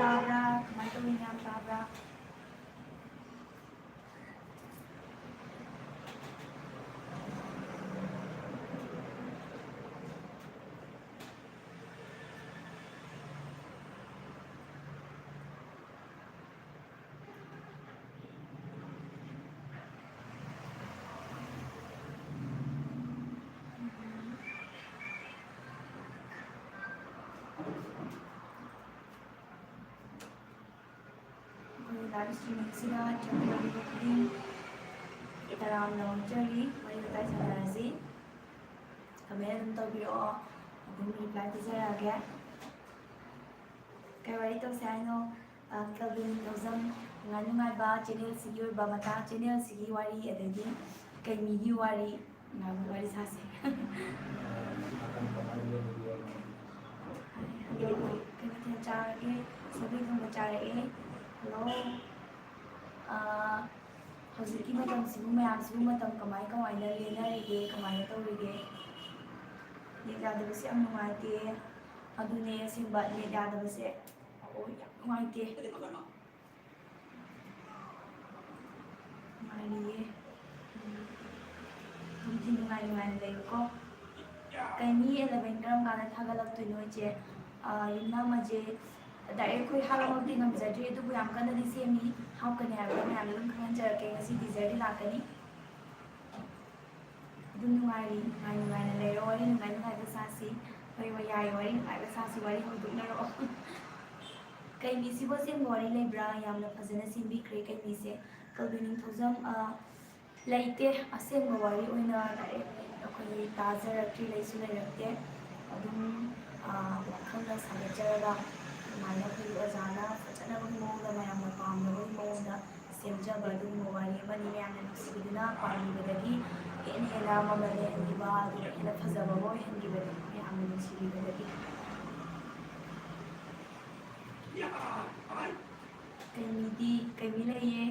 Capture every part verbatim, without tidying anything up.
ꯇꯥꯕ꯭ꯔꯥ? ꯀꯃꯥꯏꯅ ꯇꯧꯔꯤ? ꯃꯌꯥꯝ ꯇꯥꯕ꯭ꯔꯥ? ꯑꯩꯈꯣꯏꯒꯤ live streaming ꯑꯁꯤꯗ ꯆꯪꯕꯤꯔꯛꯂꯤꯕ ꯈꯨꯗꯤꯡ ꯇꯔꯥꯝꯅ ꯑꯣꯛꯆꯔꯤ꯫ ꯋꯥꯔꯤ ꯋꯥꯇꯥꯏ ꯁꯥꯟꯅꯔꯁꯤ꯫ Comment ꯑꯗꯨꯝ ꯇꯧꯕꯤꯔꯛꯑꯣ, ꯑꯗꯨꯝ reply ꯄꯤꯖꯔꯛꯑꯒꯦ꯫ ꯀꯩ ꯋꯥꯔꯤ ꯇꯧꯁꯦ ꯍꯥꯏꯅꯣ? ꯑ, ꯀꯦꯜꯕꯤꯟ ꯅꯤꯡꯊꯧꯖꯝ, ꯅꯨꯡꯉꯥꯏ ꯅꯨꯡꯉꯥꯏꯕ channel ꯁꯤꯒꯤ ꯑꯣꯏꯕ ꯃꯇꯥꯡ, channel ꯁꯤꯒꯤ ꯋꯥꯔꯤ, ꯑꯗꯩꯗꯤ ꯀꯩꯃꯤꯒꯤ ꯋꯥꯔꯤ, ꯅꯨꯡꯉꯥꯏꯕ ꯋꯥꯔꯤ ꯁꯥꯁꯦ꯫ ꯑꯗꯣ ꯀꯩ ꯃꯊꯦꯜ ꯆꯥꯔꯒꯦ? ꯁꯧꯒ꯭ꯔꯤ ꯊꯣꯡꯕ ꯆꯥꯔꯛꯑꯦ꯫ Hello꯫ ꯑ, ꯍꯧꯖꯤꯛꯀꯤ ꯃꯇꯝꯁꯤꯕꯨ, ꯃꯌꯥꯝꯁꯤꯕꯨ ꯃꯇꯝ ꯀꯃꯥꯏ ꯀꯃꯥꯏꯅ ꯂꯦꯟꯅꯔꯤꯒꯦ, ꯀꯃꯥꯏꯅ ꯇꯧꯔꯤꯒꯦ? Net ꯌꯥꯗꯕꯁꯦ ꯌꯥꯝ ꯅꯨꯡꯉꯥꯏꯇꯦ꯫ ꯑꯗꯨꯅꯦ ꯑꯁꯦꯡꯕ, net ꯌꯥꯗꯕꯁꯦ꯫ ꯑꯣ, ꯌꯥꯝ ꯅꯨꯡꯉꯥꯏꯇꯦ꯫ ꯅꯨꯡꯉꯥꯏꯔꯤꯌꯦ꯫ ꯎꯝ꯫ ꯑꯗꯨꯝ ꯅꯨꯡꯉꯥꯏ ꯅꯨꯡꯉꯥꯏꯅ ꯂꯩꯌꯨꯀꯣ꯫ ꯀꯩꯅꯤ eleven ꯀꯔꯝ ꯀꯥꯟꯗ ꯊꯥꯒꯠꯂꯛꯇꯣꯏꯅꯣ ꯏꯆꯦ? ꯑꯥ, ꯌꯨꯝꯅꯥꯝ ꯑꯖꯦ direct ꯑꯩꯈꯣꯏ ꯍꯥꯞꯄꯃꯛꯇꯤ ꯉꯝꯖꯗ꯭ꯔꯤ, ꯑꯗꯨꯕꯨ ꯌꯥꯝ ꯀꯟꯅꯗꯤ ꯁꯦꯝꯃꯤ꯫ ꯍꯥꯞꯀꯅꯤ ꯍꯥꯏꯕꯗꯣ ꯃꯌꯥꯝꯗ ꯑꯗꯨꯝ ꯈꯪꯍꯟꯖꯔꯛꯀꯦ꯫ ꯉꯁꯤ teaserꯗꯤ ꯂꯥꯛꯀꯅꯤ꯫ ꯑꯗꯨꯝ ꯅꯨꯡꯉꯥꯏꯔꯤ, ꯅꯨꯡꯉꯥꯏ ꯅꯨꯡꯉꯥꯏꯅ ꯂꯩꯔꯣ꯫ ꯋꯥꯔꯤ ꯅꯨꯡꯉꯥꯏ ꯅꯨꯡꯉꯥꯏꯕ ꯁꯥꯁꯤ꯫ ꯍꯣꯏ, ꯍꯣꯏ, ꯌꯥꯏꯌꯦ, ꯋꯥꯔꯤ ꯅꯨꯡꯉꯥꯏꯕ ꯁꯥꯁꯤ, ꯋꯥꯔꯤ ꯍꯧꯗꯣꯛꯅꯔꯛꯑꯣ꯫ ꯀꯩꯅꯤꯁꯤꯕꯨ ꯑꯁꯦꯡꯕ ꯋꯥꯔꯤ ꯂꯩꯕ꯭ꯔꯥ? ꯌꯥꯝꯅ ꯐꯖꯅ ꯁꯦꯝꯕꯤꯈ꯭ꯔꯦ ꯀꯩꯅꯤꯁꯦ꯫ ꯀꯜꯕꯤ ꯅꯤꯡꯊꯧꯖꯝ, ꯑ, ꯂꯩꯇꯦ꯫ ꯑꯁꯦꯡꯕ ꯋꯥꯔꯤ ꯑꯣꯏꯅ direct ꯑꯩꯈꯣꯏꯒꯤ ꯇꯥꯖꯔꯛꯇ꯭ꯔꯤ, ꯂꯩꯁꯨ ꯂꯩꯔꯛꯇꯦ꯫ ꯑꯗꯨꯝ, ꯑ, ꯋꯥꯈꯜꯅ ꯁꯥꯒꯠꯆꯔꯒ ꯑꯗꯨꯃꯥꯏꯅ ꯑꯩꯈꯣꯏꯒꯤ ꯑꯣꯖꯥꯅ ꯐꯖꯅꯕꯒꯤ ꯃꯑꯣꯡꯗ, ꯃꯌꯥꯝꯅ ꯄꯥꯝꯅꯕꯒꯤ ꯃꯑꯣꯡꯗ ꯁꯦꯝꯖꯕ ꯑꯗꯨꯒꯨꯝꯕ ꯋꯥꯔꯤ ꯑꯃꯅꯤ꯫ ꯃꯌꯥꯝꯅ ꯅꯨꯡꯁꯤꯕꯤꯗꯨꯅ ꯄꯥꯝꯕꯤꯕꯗꯒꯤ ꯍꯦꯟꯅ ꯍꯦꯟꯅ ꯃꯃꯜ ꯂꯩꯍꯟꯈꯤꯕ, ꯑꯗꯨꯒ ꯍꯦꯟꯅ ꯐꯖꯕ ꯑꯃ ꯑꯣꯏꯍꯟꯈꯤꯕꯅꯤ, ꯃꯌꯥꯝꯅ ꯅꯨꯡꯁꯤꯕꯤꯕꯗꯒꯤ꯫ ꯀꯩꯃꯤꯗꯤ, ꯀꯩꯃꯤ ꯂꯩꯌꯦ꯫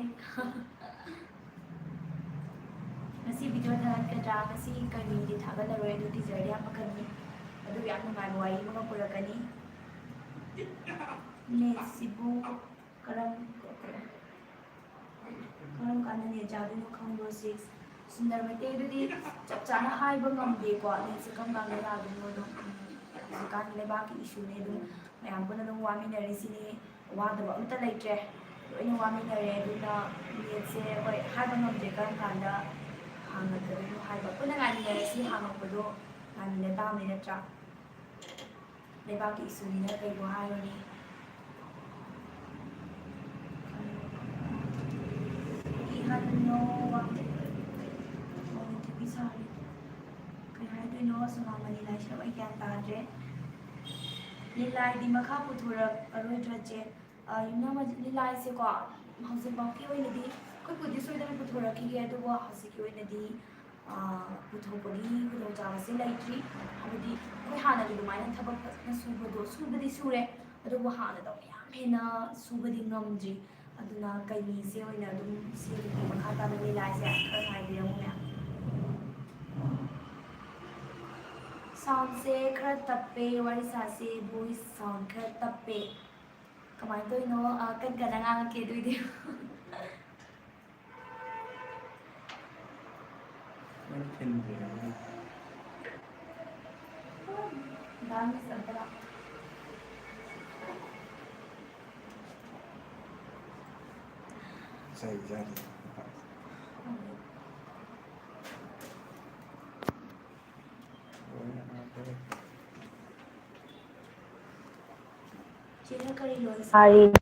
ꯉꯁꯤ video ꯊꯥꯒꯠꯀꯗ꯭ꯔꯥ? ꯉꯁꯤ ꯀꯩꯃꯤꯗꯤ ꯊꯥꯒꯠꯂꯔꯣꯏ, ꯑꯗꯨ teaserꯗꯤ ꯍꯥꯞꯄꯛꯀꯅꯤ꯫ ꯑꯗꯨꯒ ꯌꯥꯝ ꯅꯨꯡꯉꯥꯏꯕ ꯋꯥꯔꯤ ꯑꯃꯒ ꯄꯨꯔꯛꯀꯅꯤ꯫ ꯅꯦꯠꯁꯤꯕꯨ ꯀꯔꯝ ꯀꯔꯝ ꯀꯥꯟꯗ ꯅꯦꯠ ꯌꯥꯗꯣꯏꯅꯣ ꯈꯪꯕ꯭ꯔꯣ? ꯁꯤꯛꯁ꯫ ꯁꯨꯟꯗꯔ ꯃꯩꯇꯩ, ꯑꯗꯨꯗꯤ ꯆꯞ ꯆꯥꯅ ꯍꯥꯏꯕ ꯉꯝꯗꯦꯀꯣ, ꯅꯦꯠꯁꯦ ꯀꯔꯝ ꯀꯥꯟꯗ ꯌꯥꯗꯣꯏꯅꯣ꯫ ꯑꯗꯨꯝ ꯍꯧꯖꯤꯛꯀꯥꯟ ꯂꯩꯕꯥꯛꯀꯤ ꯏꯁꯨꯅꯦ, ꯑꯗꯨꯝ ꯃꯌꯥꯝ ꯄꯨꯟꯅ ꯑꯗꯨꯝ ꯋꯥꯃꯤꯟꯅꯔꯤꯁꯤꯅꯤ꯫ ꯋꯥꯗꯕ ꯑꯝꯇ ꯂꯩꯇ꯭ꯔꯦ, ꯂꯣꯏꯅ ꯋꯥꯃꯤꯟꯅꯔꯦ꯫ ꯑꯗꯨꯅ ꯅꯦꯠꯁꯦ, ꯍꯣꯏ, ꯍꯥꯏꯕ ꯉꯝꯗꯦ ꯀꯔꯝ ꯀꯥꯟꯗ ꯍꯥꯡꯉꯛꯀꯗꯣꯏꯅꯣ ꯍꯥꯏꯕ꯫ ꯄꯨꯟꯅ ꯉꯥꯏꯃꯤꯟꯅꯔꯁꯤ, ꯍꯥꯡꯉꯛꯄꯗꯣ ꯉꯥꯏꯃꯤꯟꯅ ꯇꯥꯕꯅꯤ, ꯅꯠꯇ꯭ꯔꯥ? ꯂꯩꯕꯥꯛꯀꯤ ꯏꯁꯨꯅꯤꯅ ꯀꯩꯕꯨ ꯍꯥꯏꯔꯨꯅꯤ꯫ ꯀꯔꯤ ꯍꯥꯏꯗꯣꯏꯅꯣ? ꯋꯥ-, ꯋꯥ-, ꯁꯥꯔꯤ꯫ ꯀꯩ ꯍꯥꯏꯗꯣꯏꯅꯣ? ꯁꯣꯅꯥꯃꯅꯤ ꯂꯥꯏꯁ꯭ꯔꯝ, ꯑꯩ ꯒ꯭ꯌꯥꯟ ꯇꯥꯗ꯭ꯔꯦ꯫ ꯂꯤꯂꯥꯏꯗꯤ ꯃꯈꯥ ꯄꯨꯊꯣꯔꯛꯑꯔꯣꯏꯗ꯭ꯔꯥ, ꯆꯦ? ꯑ, ꯌꯨꯝꯅꯥꯝ ꯂꯤꯂꯥꯏꯁꯦꯀꯣ, ꯍꯧꯖꯤꯛꯐꯥꯎꯒꯤ ꯑꯣꯏꯅꯗꯤ ꯑꯩꯈꯣꯏ ꯄꯨꯗꯤ ꯁꯣꯏꯗꯅ ꯄꯨꯊꯣꯔꯛꯈꯤꯒꯦ, ꯑꯗꯨꯕꯨ ꯍꯧꯖꯤꯛꯀꯤ ꯑꯣꯏꯅꯗꯤ, ꯑ, ꯄꯨꯊꯣꯛꯄꯒꯤ ꯈꯨꯗꯣꯡꯆꯥꯕꯁꯦ ꯂꯩꯇ꯭ꯔꯤ꯫ ꯍꯥꯏꯕꯗꯤ ꯑꯩꯈꯣꯏ ꯍꯥꯟꯅꯒꯤ ꯑꯗꯨꯃꯥꯏꯅ ꯊꯕꯛ ꯐꯖꯅ ꯁꯨꯕꯗꯣ, ꯁꯨꯕꯗꯤ ꯁꯨꯔꯦ, ꯑꯗꯨꯕꯨ ꯍꯥꯟꯅꯗꯧꯅ ꯌꯥꯝ ꯍꯦꯟꯅ ꯁꯨꯕꯗꯤ ꯉꯝꯗ꯭ꯔꯤ꯫ ꯑꯗꯨꯅ ꯀꯩꯅꯤꯁꯦ ꯑꯣꯏꯅ ꯑꯗꯨꯝ ꯁꯦꯝꯒꯦ, ꯃꯈꯥ ꯇꯥꯕ ꯂꯤꯂꯥꯏꯁꯦ ꯈꯔ ꯉꯥꯏꯕꯤꯔꯝꯃꯨ ꯃꯌꯥꯝ꯫ ꯁꯥꯎꯟꯁꯦ ꯈꯔ ꯇꯞꯄꯦ, ꯋꯥꯔꯤ ꯁꯥꯁꯦ, ꯚꯣꯏꯁ ꯁꯥꯎꯟ ꯈꯔ ꯇꯞꯄꯦ꯫ ꯀꯃꯥꯏꯅ ꯇꯧꯔꯤꯅꯣ? ꯑ, ꯀꯟ ꯀꯟꯅ ꯉꯥꯡꯉꯛꯀꯦ ꯑꯗꯨꯏꯗꯤ꯫ ꯅꯪ ꯊꯤꯟꯗ꯭ꯔꯤꯔꯣ? ꯗꯥ ꯃꯤꯁ ꯑꯝꯇ ꯂꯥꯛꯑꯣ꯫ ꯆꯩ ꯆꯥꯅꯤ꯫ ꯆꯦꯅ ꯀꯔꯤ ꯂꯣꯟ ꯁꯥꯔꯤ?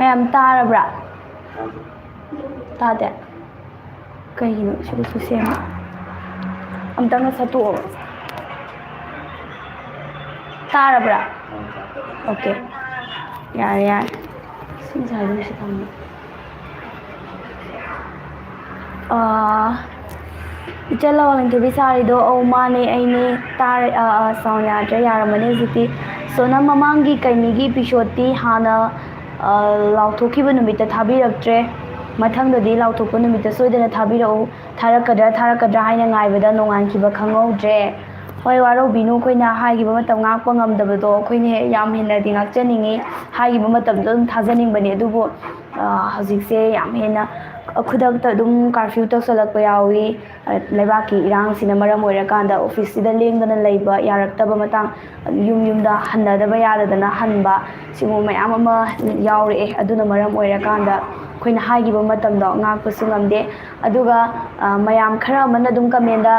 ꯌꯥꯝ ꯇꯥꯔꯕ꯭ꯔꯥ? ꯇꯥꯗꯦ꯫ ꯀꯩꯒꯤꯅꯣ ꯁꯤꯗꯁꯨ ꯁꯦꯝꯃꯦ? ꯑꯝꯇꯪꯒ ꯁꯠꯇꯣꯛꯑꯣ꯫ ꯇꯥꯔꯕ꯭ꯔꯥ? ꯑꯣꯀꯦ꯫ ꯌꯥꯔꯦ, ꯌꯥꯔꯦ꯫ ꯁꯤ ꯉꯁꯥꯏꯒꯤꯗꯣ ꯁꯤ ꯊꯝꯃꯣ꯫ ꯑꯥ, ꯏꯆꯜ ꯂꯋꯥꯡꯊꯣꯏꯕꯤ ꯁꯥꯔꯤꯗꯣ, ꯑꯧ, ꯃꯥꯅꯦ, ꯑꯩꯅꯦ꯫ ꯇꯥꯔꯦ꯫ ꯑꯥ, ꯑꯥ, ꯁꯥꯎꯟ ꯌꯥꯗ꯭ꯔꯦ, ꯌꯥꯔꯝꯃꯅꯤ ꯍꯧꯖꯤꯛꯇꯤ꯫ ꯁꯣꯅꯝ, ꯃꯃꯥꯡꯒꯤ ꯀꯩꯅꯤꯒꯤ ꯏꯄꯤꯁꯣꯠꯇꯤ ꯍꯥꯟꯅ, ꯑꯥ, ꯂꯥꯎꯊꯣꯛꯈꯤꯕ ꯅꯨꯃꯤꯠꯇ ꯊꯥꯕꯤꯔꯛꯇ꯭ꯔꯦ꯫ ꯃꯊꯪꯗꯗꯤ ꯂꯥꯎꯊꯣꯛꯄ ꯅꯨꯃꯤꯠꯇ ꯁꯣꯏꯗꯅ ꯊꯥꯕꯤꯔꯛꯎ꯫ ꯊꯥꯔꯛꯀꯗ꯭ꯔꯥ, ꯊꯥꯔꯛꯀꯗ꯭ꯔꯥ ꯍꯥꯏꯅ ꯉꯥꯏꯕꯗ ꯅꯣꯡꯉꯥꯟꯈꯤꯕ ꯈꯪꯍꯧꯗ꯭ꯔꯦ꯫ ꯍꯣꯏ, ꯋꯥꯔꯧꯕꯤꯅꯨ, ꯑꯩꯈꯣꯏꯅ ꯍꯥꯏꯈꯤꯕ ꯃꯇꯝ ꯉꯥꯛꯄ ꯉꯝꯗꯕꯗꯣ ꯑꯩꯈꯣꯏꯅ ꯍꯦꯛ ꯌꯥꯝ ꯍꯦꯟꯅꯗꯤ ꯉꯥꯛꯆꯅꯤꯡꯉꯤ꯫ ꯍꯥꯏꯈꯤꯕ ꯃꯇꯝꯗꯣ ꯑꯗꯨꯝ ꯊꯥꯖꯅꯤꯡꯕꯅꯤ, ꯑꯗꯨꯕꯨ, ꯑ, ꯍꯧꯖꯤꯛꯁꯦ ꯌꯥꯝ ꯍꯦꯟꯅ ꯈꯨꯗꯛꯇ ꯑꯗꯨꯝ ꯀꯥꯔꯐ꯭ꯌꯨ ꯇꯧꯁꯜꯂꯛꯄ ꯌꯥꯎꯏ꯫ ꯑ, ꯂꯩꯕꯥꯛꯀꯤ ꯏꯔꯥꯡꯁꯤꯅ ꯃꯔꯝ ꯑꯣꯏꯔꯀꯥꯟꯗ ꯑꯣꯐꯤꯁꯁꯤꯗ ꯂꯦꯡꯗꯅ ꯂꯩꯕ ꯌꯥꯔꯛꯇꯕ ꯃꯇꯥꯡ, ꯌꯨꯝ ꯌꯨꯝꯗ ꯍꯟꯅꯗꯕ ꯌꯥꯗꯗꯅ ꯍꯟꯕ, ꯁꯤꯒꯨꯝꯕ ꯃꯌꯥꯝ ꯑꯃ ꯌꯥꯎꯔꯛꯑꯦ꯫ ꯑꯗꯨꯅ ꯃꯔꯝ ꯑꯣꯏꯔꯀꯥꯟꯗ ꯑꯩꯈꯣꯏꯅ ꯍꯥꯏꯈꯤꯕ ꯃꯇꯝꯗꯣ ꯉꯥꯛꯄꯁꯨ ꯉꯝꯗꯦ꯫ ꯑꯗꯨꯒ, ꯑ, ꯃꯌꯥꯝ ꯈꯔ ꯑꯃꯅ ꯑꯗꯨꯝ ꯀꯃꯦꯟꯗ,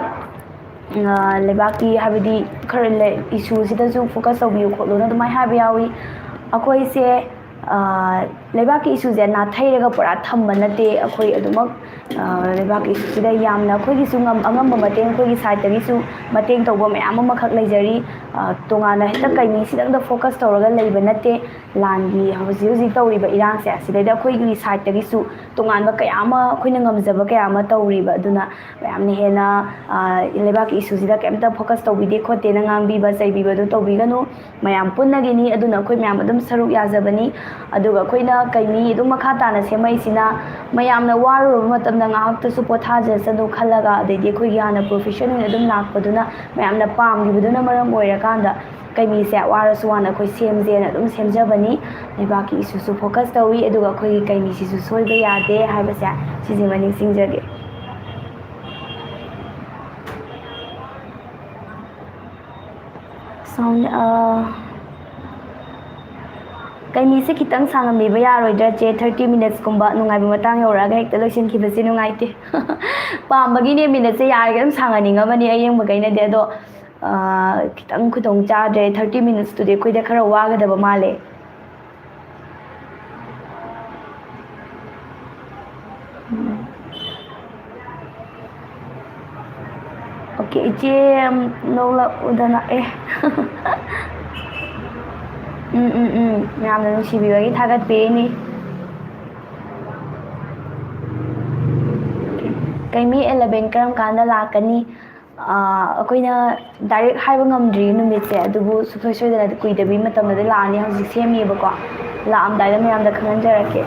ꯑ, ꯂꯩꯕꯥꯛꯀꯤ, ꯍꯥꯏꯕꯗꯤ, ꯈꯔ ꯂꯩ, ꯏꯁꯨꯁꯤꯗꯁꯨ ꯐꯣꯀꯁ ꯇꯧꯕꯤꯌꯨ ꯈꯣꯠꯂꯨꯅ ꯑꯗꯨꯃꯥꯏꯅ ꯍꯥꯏꯕ ꯌꯥꯎꯏ꯫ ꯑꯩꯈꯣꯏꯁꯦ, ꯑ, ꯂꯩꯕꯥꯛꯀꯤ ꯏꯁꯨꯁꯦ ꯅꯥꯊꯩꯔꯒ ꯄꯨꯔꯥ ꯊꯝꯕ ꯅꯠꯇꯦ꯫ ꯑꯩꯈꯣꯏ ꯑꯗꯨꯃꯛ, ꯑ, ꯂꯩꯕꯥꯛꯀꯤ ꯏꯁꯨꯁꯤꯗ ꯌꯥꯝꯅ ꯑꯩꯈꯣꯏꯒꯤꯁꯨ ꯉꯝ-, ꯑꯉꯝꯕ ꯃꯇꯦꯡ, ꯑꯩꯈꯣꯏꯒꯤ ꯁꯥꯏꯠꯇꯒꯤꯁꯨ ꯃꯇꯦꯡ ꯇꯧꯕ ꯃꯌꯥꯝ ꯑꯃꯈꯛ ꯂꯩꯖꯔꯤ꯫ ꯑ, ꯇꯣꯉꯥꯟꯅ ꯍꯦꯛꯇ ꯀꯩꯅꯤꯁꯤꯗꯪꯗ ꯐꯣꯀꯁ ꯇꯧꯔꯒ ꯂꯩꯕ ꯅꯠꯇꯦ꯫ ꯂꯥꯟꯒꯤ ꯍꯧꯖꯤꯛ ꯍꯧꯖꯤꯛ ꯇꯧꯔꯤꯕ ꯏꯔꯥꯡꯁꯦ, ꯑꯁꯤꯗꯩꯗ ꯑꯩꯈꯣꯏꯒꯤ ꯁꯥꯏꯠꯇꯒꯤꯁꯨ ꯇꯣꯉꯥꯟꯕ ꯀꯌꯥ ꯑꯃ, ꯑꯩꯈꯣꯏꯅ ꯉꯝꯖꯕ ꯀꯌꯥ ꯑꯃ ꯇꯧꯔꯤꯕ꯫ ꯑꯗꯨꯅ ꯃꯌꯥꯝꯅ ꯍꯦꯟꯅ, ꯑ, ꯂꯩꯕꯥꯛꯀꯤ ꯏꯁꯨꯁꯤꯗ ꯀꯩꯝꯇ ꯐꯣꯀꯁ ꯇꯧꯕꯤꯗꯦ ꯈꯣꯠꯇꯦꯅ ꯉꯥꯡꯕꯤꯕ, ꯆꯩꯕꯤꯕꯗꯨ ꯇꯧꯕꯤꯒꯅꯨ꯫ ꯃꯌꯥꯝ ꯄꯨꯟꯅꯒꯤꯅꯤ, ꯑꯗꯨꯅ ꯑꯩꯈꯣꯏ ꯃꯌꯥꯝ ꯑꯗꯨꯝ ꯁꯔꯨꯛ ꯌꯥꯖꯕꯅꯤ꯫ ꯑꯗꯨꯒ ꯑꯩꯈꯣꯏꯅ ꯀꯩꯅꯤ ꯑꯗꯨꯝ ꯃꯈꯥ ꯇꯥꯅ ꯁꯦꯝꯃꯛꯏꯁꯤꯅ ꯃꯌꯥꯝꯅ ꯋꯥꯔꯨꯔꯕ ꯃꯇꯝꯗ ꯉꯥꯏꯍꯥꯛꯇꯁꯨ ꯄꯣꯊꯥꯖꯁꯅꯨ ꯈꯜꯂꯒ, ꯑꯗꯩꯗꯤ ꯑꯩꯈꯣꯏꯒꯤ ꯍꯥꯟꯅ ꯄ꯭ꯔꯣꯐꯦꯁꯟ ꯑꯣꯏꯅ ꯑꯗꯨꯝ ꯂꯥꯛꯄꯗꯨꯅ ꯃꯌꯥꯝꯅ ꯄꯥꯝꯈꯤꯕꯗꯨꯅ ꯃꯔꯝ ꯑꯣꯏꯔꯀꯥꯟꯗ ꯀꯩꯅꯤꯁꯦ ꯋꯥꯔꯁꯨ ꯋꯥꯅ ꯑꯩꯈꯣꯏ ꯁꯦꯝꯖꯦꯅ ꯑꯗꯨꯝ ꯁꯦꯝꯖꯕꯅꯤ꯫ ꯂꯩꯕꯥꯛꯀꯤ ꯏꯁꯨꯁꯨ ꯐꯣꯀꯁ ꯇꯧꯏ, ꯑꯗꯨꯒ ꯑꯩꯈꯣꯏꯒꯤ ꯀꯩꯅꯤꯁꯤꯁꯨ ꯁꯣꯏꯕ ꯌꯥꯗꯦ ꯍꯥꯏꯕꯁꯦ ꯁꯤꯁꯤꯃ ꯅꯤꯡꯁꯤꯡꯖꯒꯦ꯫ ꯁꯥꯎꯟ, ꯑ, ꯀꯩꯅꯤꯁꯦ ꯈꯤꯇꯪ ꯁꯥꯡꯍꯟꯕꯤꯕ ꯌꯥꯔꯣꯏꯗ꯭ꯔꯥ, ꯆꯦ? ꯊꯥꯔꯇꯤ ꯃꯤꯅꯠꯁꯀꯨꯝꯕ ꯅꯨꯡꯉꯥꯏꯕ ꯃꯇꯥꯡ ꯌꯧꯔꯛꯑꯒ ꯍꯦꯛꯇ ꯂꯣꯏꯁꯤꯟꯈꯤꯕꯁꯦ ꯅꯨꯡꯉꯥꯏꯇꯦ꯫ ꯄꯥꯝꯕꯒꯤꯅꯦ, ꯃꯤꯅꯠꯁꯦ ꯌꯥꯔꯤꯒꯩ ꯑꯗꯨꯝ ꯁꯥꯡꯍꯟꯅꯤꯡꯉꯕꯅꯤ ꯑꯌꯦꯡꯕꯈꯩꯅꯗꯤ, ꯑꯗꯣ, ꯑ, ꯈꯤꯇꯪ ꯈꯨꯗꯣꯡ ꯆꯥꯗ꯭ꯔꯦ꯫ ꯊꯥꯔꯇꯤ ꯃꯤꯅꯠꯁꯇꯨꯗꯤ ꯑꯩꯈꯣꯏꯗ ꯈꯔ ꯋꯥꯒꯗꯕ ꯃꯥꯜꯂꯦ꯫ ꯎꯝ꯫ ꯑꯣꯀꯦ, ꯏꯆꯦ, ꯑꯝ, ꯅꯣꯛꯂꯛꯎꯗꯅ꯫ ꯑꯦ꯫ ꯎꯝ, ꯎꯝ, ꯎꯝ꯫ ꯃꯌꯥꯝꯅ ꯅꯨꯡꯁꯤꯕꯤꯕꯒꯤ ꯊꯥꯒꯠꯄꯤꯔꯤꯅꯤ꯫ ꯀꯩꯃꯤ eleven ꯀꯔꯝ ꯀꯥꯟꯗ ꯂꯥꯛꯀꯅꯤ? ꯑꯥ, ꯑꯩꯈꯣꯏꯅ direct ꯍꯥꯏꯕ ꯉꯝꯗ꯭ꯔꯤ ꯅꯨꯃꯤꯠꯁꯦ, ꯑꯗꯨꯕꯨ ꯁꯨꯡꯁꯣꯏ ꯁꯣꯏꯗꯅ ꯀꯨꯏꯗꯕꯤ ꯃꯇꯝꯗꯗꯤ ꯂꯥꯛꯑꯅꯤ꯫ ꯍꯧꯖꯤꯛ ꯁꯦꯝꯃꯤꯕꯀꯣ, ꯂꯥꯛꯑꯝꯗꯥꯏꯗ ꯃꯌꯥꯝꯗ ꯈꯪꯍꯟꯖꯔꯛꯀꯦ꯫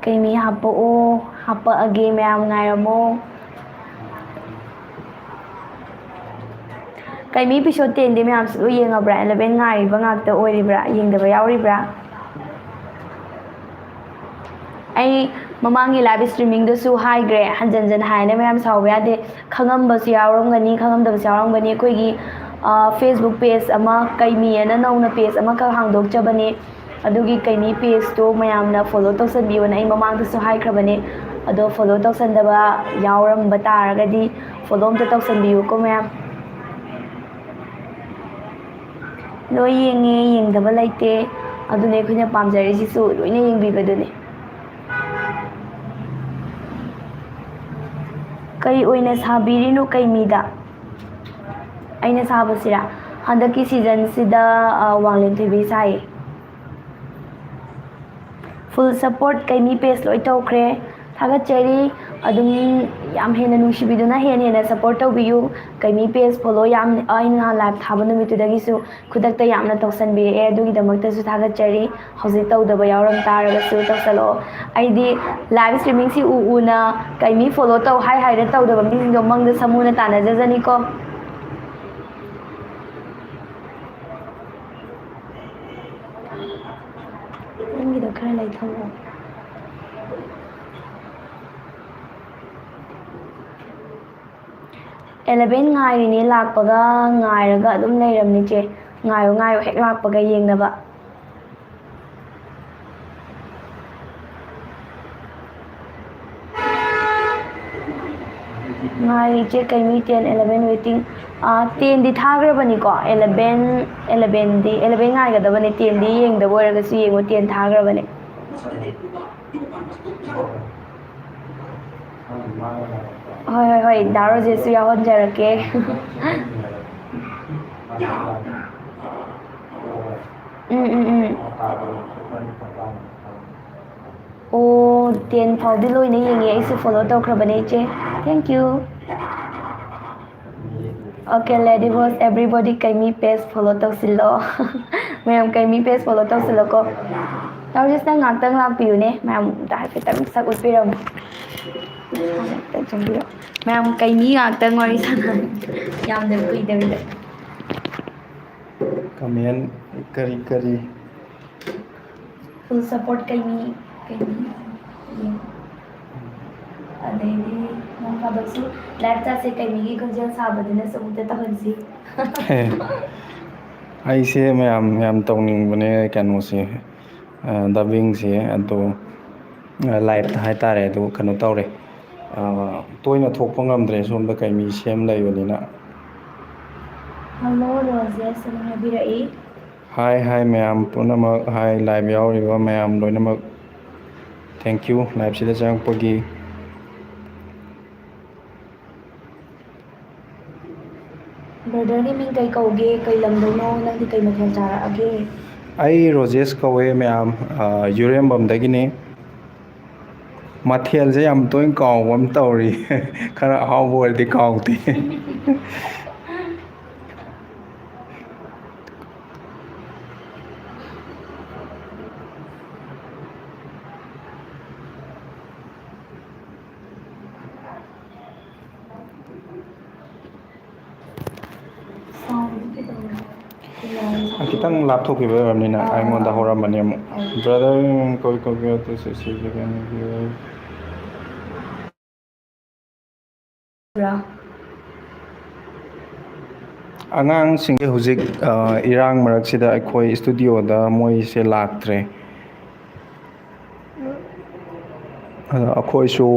ꯀꯩꯃꯤ ꯍꯥꯞꯄꯛꯑꯣ, ꯍꯥꯞꯄꯛꯑꯒꯦ, ꯃꯌꯥꯝ ꯉꯥꯏꯔꯝꯃꯣ꯫ ꯀꯩꯃꯤ episode ten ꯗꯤ ꯃꯌꯥꯝꯁꯨ ꯂꯣꯏ ꯌꯦꯡꯉꯕ꯭ꯔꯥ? Eleven ꯉꯥꯏꯔꯤꯕ ꯉꯥꯛꯇ ꯑꯣꯏꯔꯤꯕ꯭ꯔꯥ? ꯌꯦꯡꯗꯕ ꯌꯥꯎꯔꯤꯕ꯭ꯔꯥ? ꯑꯩ ꯃꯃꯥꯡꯒꯤ live streaming ꯗꯁꯨ ꯍꯥꯏꯈ꯭ꯔꯦ, ꯍꯟꯖꯟ ꯍꯟꯖꯟ ꯍꯥꯏꯅ ꯃꯌꯥꯝ ꯁꯥꯎꯕ ꯌꯥꯗꯦ꯫ ꯈꯪꯉꯝꯕꯁꯨ ꯌꯥꯎꯔꯝꯒꯅꯤ, ꯈꯪꯉꯝꯗꯕꯁꯨ ꯌꯥꯎꯔꯝꯒꯅꯤ꯫ ꯑꯩꯈꯣꯏꯒꯤ, ꯑ, Facebook page ꯑꯃ, ꯀꯩꯃꯤ ꯑꯅ ꯅꯧꯅ page ꯑꯃꯈꯛ ꯍꯥꯡꯗꯣꯛꯆꯕꯅꯦ꯫ ꯑꯗꯨꯒꯤ ꯀꯩꯃꯤ page ꯇꯣ ꯃꯌꯥꯝꯅ follow ꯇꯧꯁꯟꯕꯤꯌꯣꯅ ꯑꯩ ꯃꯃꯥꯡꯗꯁꯨ ꯍꯥꯏꯈ꯭ꯔꯕꯅꯦ꯫ ꯑꯗꯣ follow ꯇꯧꯁꯟꯗꯕ ꯌꯥꯎꯔꯝꯕ ꯇꯥꯔꯒꯗꯤ follow ꯑꯝꯇ ꯇꯧꯁꯟꯕꯤꯌꯨꯀꯣ ꯃꯌꯥꯝ꯫ ꯂꯣꯏ ꯌꯦꯡꯉꯦ, ꯌꯦꯡꯗꯕ ꯂꯩꯇꯦ꯫ ꯑꯗꯨꯅꯦ ꯑꯩꯈꯣꯏꯅ ꯄꯥꯝꯖꯔꯤꯁꯤꯁꯨ, ꯂꯣꯏꯅ ꯌꯦꯡꯕꯤꯕꯗꯨꯅꯦ꯫ ꯀꯩ ꯑꯣꯏꯅ ꯁꯥꯕꯤꯔꯤꯅꯣ ꯀꯩꯃꯤꯗ? ꯑꯩꯅ ꯁꯥꯕꯁꯤꯔꯥ? ꯍꯟꯗꯛꯀꯤ season ꯁꯤꯗ, ꯑ, ꯋꯥꯡꯂꯦꯟ ꯊꯣꯏꯕꯤ ꯁꯥꯏꯌꯦ꯫ Full support ꯀꯩꯃꯤ page ꯂꯣꯏ ꯇꯧꯈ꯭ꯔꯦ꯫ ꯊꯥꯒꯠꯆꯔꯤ꯫ ꯑꯗꯨꯝ ꯌꯥꯝ ꯍꯦꯟꯅ ꯅꯨꯡꯁꯤꯕꯤꯗꯨꯅ ꯍꯦꯟꯅ ꯍꯦꯟꯅ support ꯇꯧꯕꯤꯌꯨ꯫ ꯀꯩꯃꯤ page follow ꯌꯥꯝ, ꯑꯩꯅ ꯅꯍꯥꯟ live ꯊꯥꯕ ꯅꯨꯃꯤꯠꯇꯨꯗꯒꯤꯁꯨ ꯈꯨꯗꯛꯇ ꯌꯥꯝꯅ ꯇꯧꯁꯟꯕꯤꯔꯛꯑꯦ꯫ ꯑꯗꯨꯒꯤꯗꯃꯛꯇꯁꯨ ꯊꯥꯒꯠꯆꯔꯤ꯫ ꯍꯧꯖꯤꯛ ꯇꯧꯗꯕ ꯌꯥꯎꯔꯝ ꯇꯥꯔꯒꯁꯨ ꯇꯧꯁꯜꯂꯛꯑꯣ꯫ ꯑꯩꯗꯤ live streaming ꯁꯤ ꯎ ꯎꯅ ꯀꯩꯃꯤ follow ꯇꯧ ꯍꯥꯏ ꯍꯥꯏꯔ ꯇꯧꯗꯕ ꯃꯤꯁꯤꯡꯗꯣ ꯃꯪꯗ ꯁꯃꯨꯅ ꯇꯥꯟꯅꯖꯖꯅꯤꯀꯣ꯫ ꯅꯪꯒꯤꯗꯣ ꯈꯔ ꯂꯩꯊꯧꯑꯣ꯫ Eleven ꯉꯥꯏꯔꯤꯅꯦ, ꯂꯥꯛꯄꯒ ꯉꯥꯏꯔꯒ ꯑꯗꯨꯝ ꯂꯩꯔꯝꯅꯤ ꯆꯦ꯫ ꯉꯥꯏꯌꯣ, ꯉꯥꯏꯌꯣ, ꯍꯦꯛ ꯂꯥꯛꯄꯒ ꯌꯦꯡꯅꯕ꯫ ꯉꯥꯏꯔꯤ ꯏꯆꯦ, ꯀꯩꯃꯤ ten eleven waiting꯫ ꯇꯦꯟꯗꯤ ꯊꯥꯈ꯭ꯔꯕꯅꯤꯀꯣ, ꯑꯦꯂꯚꯦꯟ ꯑꯦꯂꯚꯦꯟꯗꯤ ꯑꯦꯂꯚꯦꯟ ꯉꯥꯏꯒꯗꯕꯅꯦ꯫ ꯇꯦꯟꯗꯤ ꯌꯦꯡꯗꯕ ꯑꯣꯏꯔꯒꯁꯨ ꯌꯦꯡꯉꯣ, ꯇꯦꯟ ꯊꯥꯈ꯭ꯔꯕꯅꯦ꯫ ꯍꯣꯏ ꯍꯣꯏ ꯍꯣꯏ, ꯗꯥ ꯔꯣꯖꯦꯁꯁꯨ ꯌꯥꯎꯍꯟꯖꯔꯛꯀꯦ꯫ ꯎꯝ ꯎꯝ ꯎꯝ꯫ ꯑꯣ, ꯇꯦꯟ ꯐꯥꯎꯗꯤ ꯂꯣꯏꯅ ꯌꯦꯡꯉꯦ, ꯑꯩꯁꯨ ꯐꯣꯂꯣ ꯇꯧꯈ꯭ꯔꯕꯅꯦ ꯏꯆꯦ꯫ Thank you꯫ Okay, Lady Boss, everybody ꯀꯩꯃꯤ ꯄꯦꯖ ꯐꯣꯂꯣ ꯇꯧꯁꯤꯜꯂꯣ꯫ ꯃꯌꯥꯝ ꯀꯩꯃꯤ ꯄꯦꯖ ꯐꯣꯂꯣ ꯇꯧꯁꯤꯜꯂꯣꯀꯣ꯫ ꯇꯧꯔꯤꯁ, ꯅꯪ ꯉꯥꯛꯇꯪ ꯂꯥꯛꯄꯤꯌꯨꯅꯦ, ꯃꯌꯥꯝꯗ ꯍꯥꯏꯐꯦꯠꯇꯪ ꯁꯛ ꯎꯠꯄꯤꯔꯝꯃꯨ꯫ ꯉꯥꯛꯇꯪ ꯆꯪꯕꯤꯔꯛꯑꯣ꯫ ꯃꯌꯥꯝ ꯀꯩꯃꯤ ꯉꯥꯛꯇꯪ ꯋꯥꯔꯤ ꯁꯥꯟꯅ, ꯌꯥꯝꯗꯕ ꯀꯨꯏꯗꯕꯤꯗ꯫ ꯀꯃꯦꯟ ꯀꯔꯤ ꯀꯔꯤ? Full support ꯀꯩꯃꯤ, ꯀꯩꯃꯤ꯫ ꯑꯗꯩꯗꯤ ꯅꯣꯡ ꯐꯥꯗꯣꯛꯁꯨ ꯂꯥꯏꯞ ꯆꯥꯠꯁꯦ, ꯀꯩꯃꯤꯒꯤ ꯈꯣꯟꯖꯦꯜ ꯁꯥꯕꯗꯨꯅꯁꯨ ꯑꯃꯨꯛꯇ ꯇꯧꯍꯟꯁꯤ꯫ ꯑꯩꯁꯦ ꯃꯌꯥꯝ ꯌꯥꯝ ꯇꯧꯅꯤꯡꯕꯅꯦ ꯀꯩꯅꯣꯁꯦ, ꯗꯕꯤꯡꯁꯦ, ꯑꯗꯣ ꯂꯥꯏꯞꯇ ꯍꯥꯏꯇꯥꯔꯦ꯫ ꯑꯗꯨ ꯀꯩꯅꯣ ꯇꯧꯔꯦ, ꯇꯣꯏꯅ ꯊꯣꯛꯄ ꯉꯝꯗ꯭ꯔꯦ, ꯁꯣꯝꯗ ꯀꯩꯃꯤ ꯁꯦꯝ ꯂꯩꯕꯅꯤꯅ꯫ ꯍꯜꯂꯣ ꯔꯣꯖꯦꯁ ꯑꯅ ꯍꯥꯏꯕꯤꯔꯛꯏ꯫ ꯍꯥꯏ ꯍꯥꯏ ꯃꯌꯥꯝ ꯄꯨꯝꯅꯃꯛ, ꯍꯥꯏ ꯂꯥꯏꯚ ꯌꯥꯎꯔꯤꯕ ꯃꯌꯥꯝ ꯂꯣꯏꯅꯃꯛ, thank you ꯂꯥꯏꯚꯁꯤꯗ ꯆꯪꯉꯛꯄꯒꯤ꯫ ꯕ꯭ꯔꯗꯔꯒꯤ ꯃꯤꯡ ꯀꯩ ꯀꯧꯒꯦ? ꯀꯩ ꯂꯝꯗꯩꯅꯣ? ꯅꯪꯗꯤ ꯀꯩ ꯃꯊꯦꯜ ꯆꯥꯔꯛꯑꯒꯦ? ꯑꯩ ꯔꯣꯖꯦꯁ ꯀꯧꯋꯦ ꯃꯌꯥꯝ, ꯑ, ꯌꯨꯔꯦꯝꯕꯝꯗꯒꯤꯅꯦ꯫ ꯃꯊꯦꯜꯁꯦ ꯌꯥꯝ ꯇꯣꯏꯅ ꯀꯥꯎꯕ ꯑꯃ ꯇꯧꯔꯤ꯫ ꯈꯔ ꯑꯍꯥꯎꯕ ꯑꯣꯏꯔꯗꯤ ꯀꯥꯎꯗꯦ꯫ ꯈꯤꯇꯪ ꯂꯥꯞꯊꯣꯛꯈꯤꯕ ꯑꯣꯏꯔꯕꯅꯤꯅ ꯑꯥ, ꯑꯩꯉꯣꯟꯗ ꯑꯥ, ꯍꯧꯔꯝꯕꯅꯦ ꯑꯃꯨꯛ꯫ ꯑꯥ꯫ Brother, ꯀꯣꯏ ꯀꯣꯏ ꯀꯣꯏ ꯇꯨ ꯁꯤ ꯁꯤ ꯁꯤ ꯀꯩꯅꯣꯒꯤ ꯕ꯭ꯔꯥ? ꯑꯉꯥꯡꯁꯤꯡꯁꯦ ꯍꯧꯖꯤꯛ, ꯑ, ꯏꯔꯥꯡ ꯃꯔꯛꯁꯤꯗ ꯑꯩꯈꯣꯏ ꯏꯁꯇꯨꯗꯤꯑꯣꯗ ꯃꯣꯏꯁꯦ ꯂꯥꯛꯇ꯭ꯔꯦ꯫ ꯑꯗꯣ ꯑꯩꯈꯣꯏꯁꯨ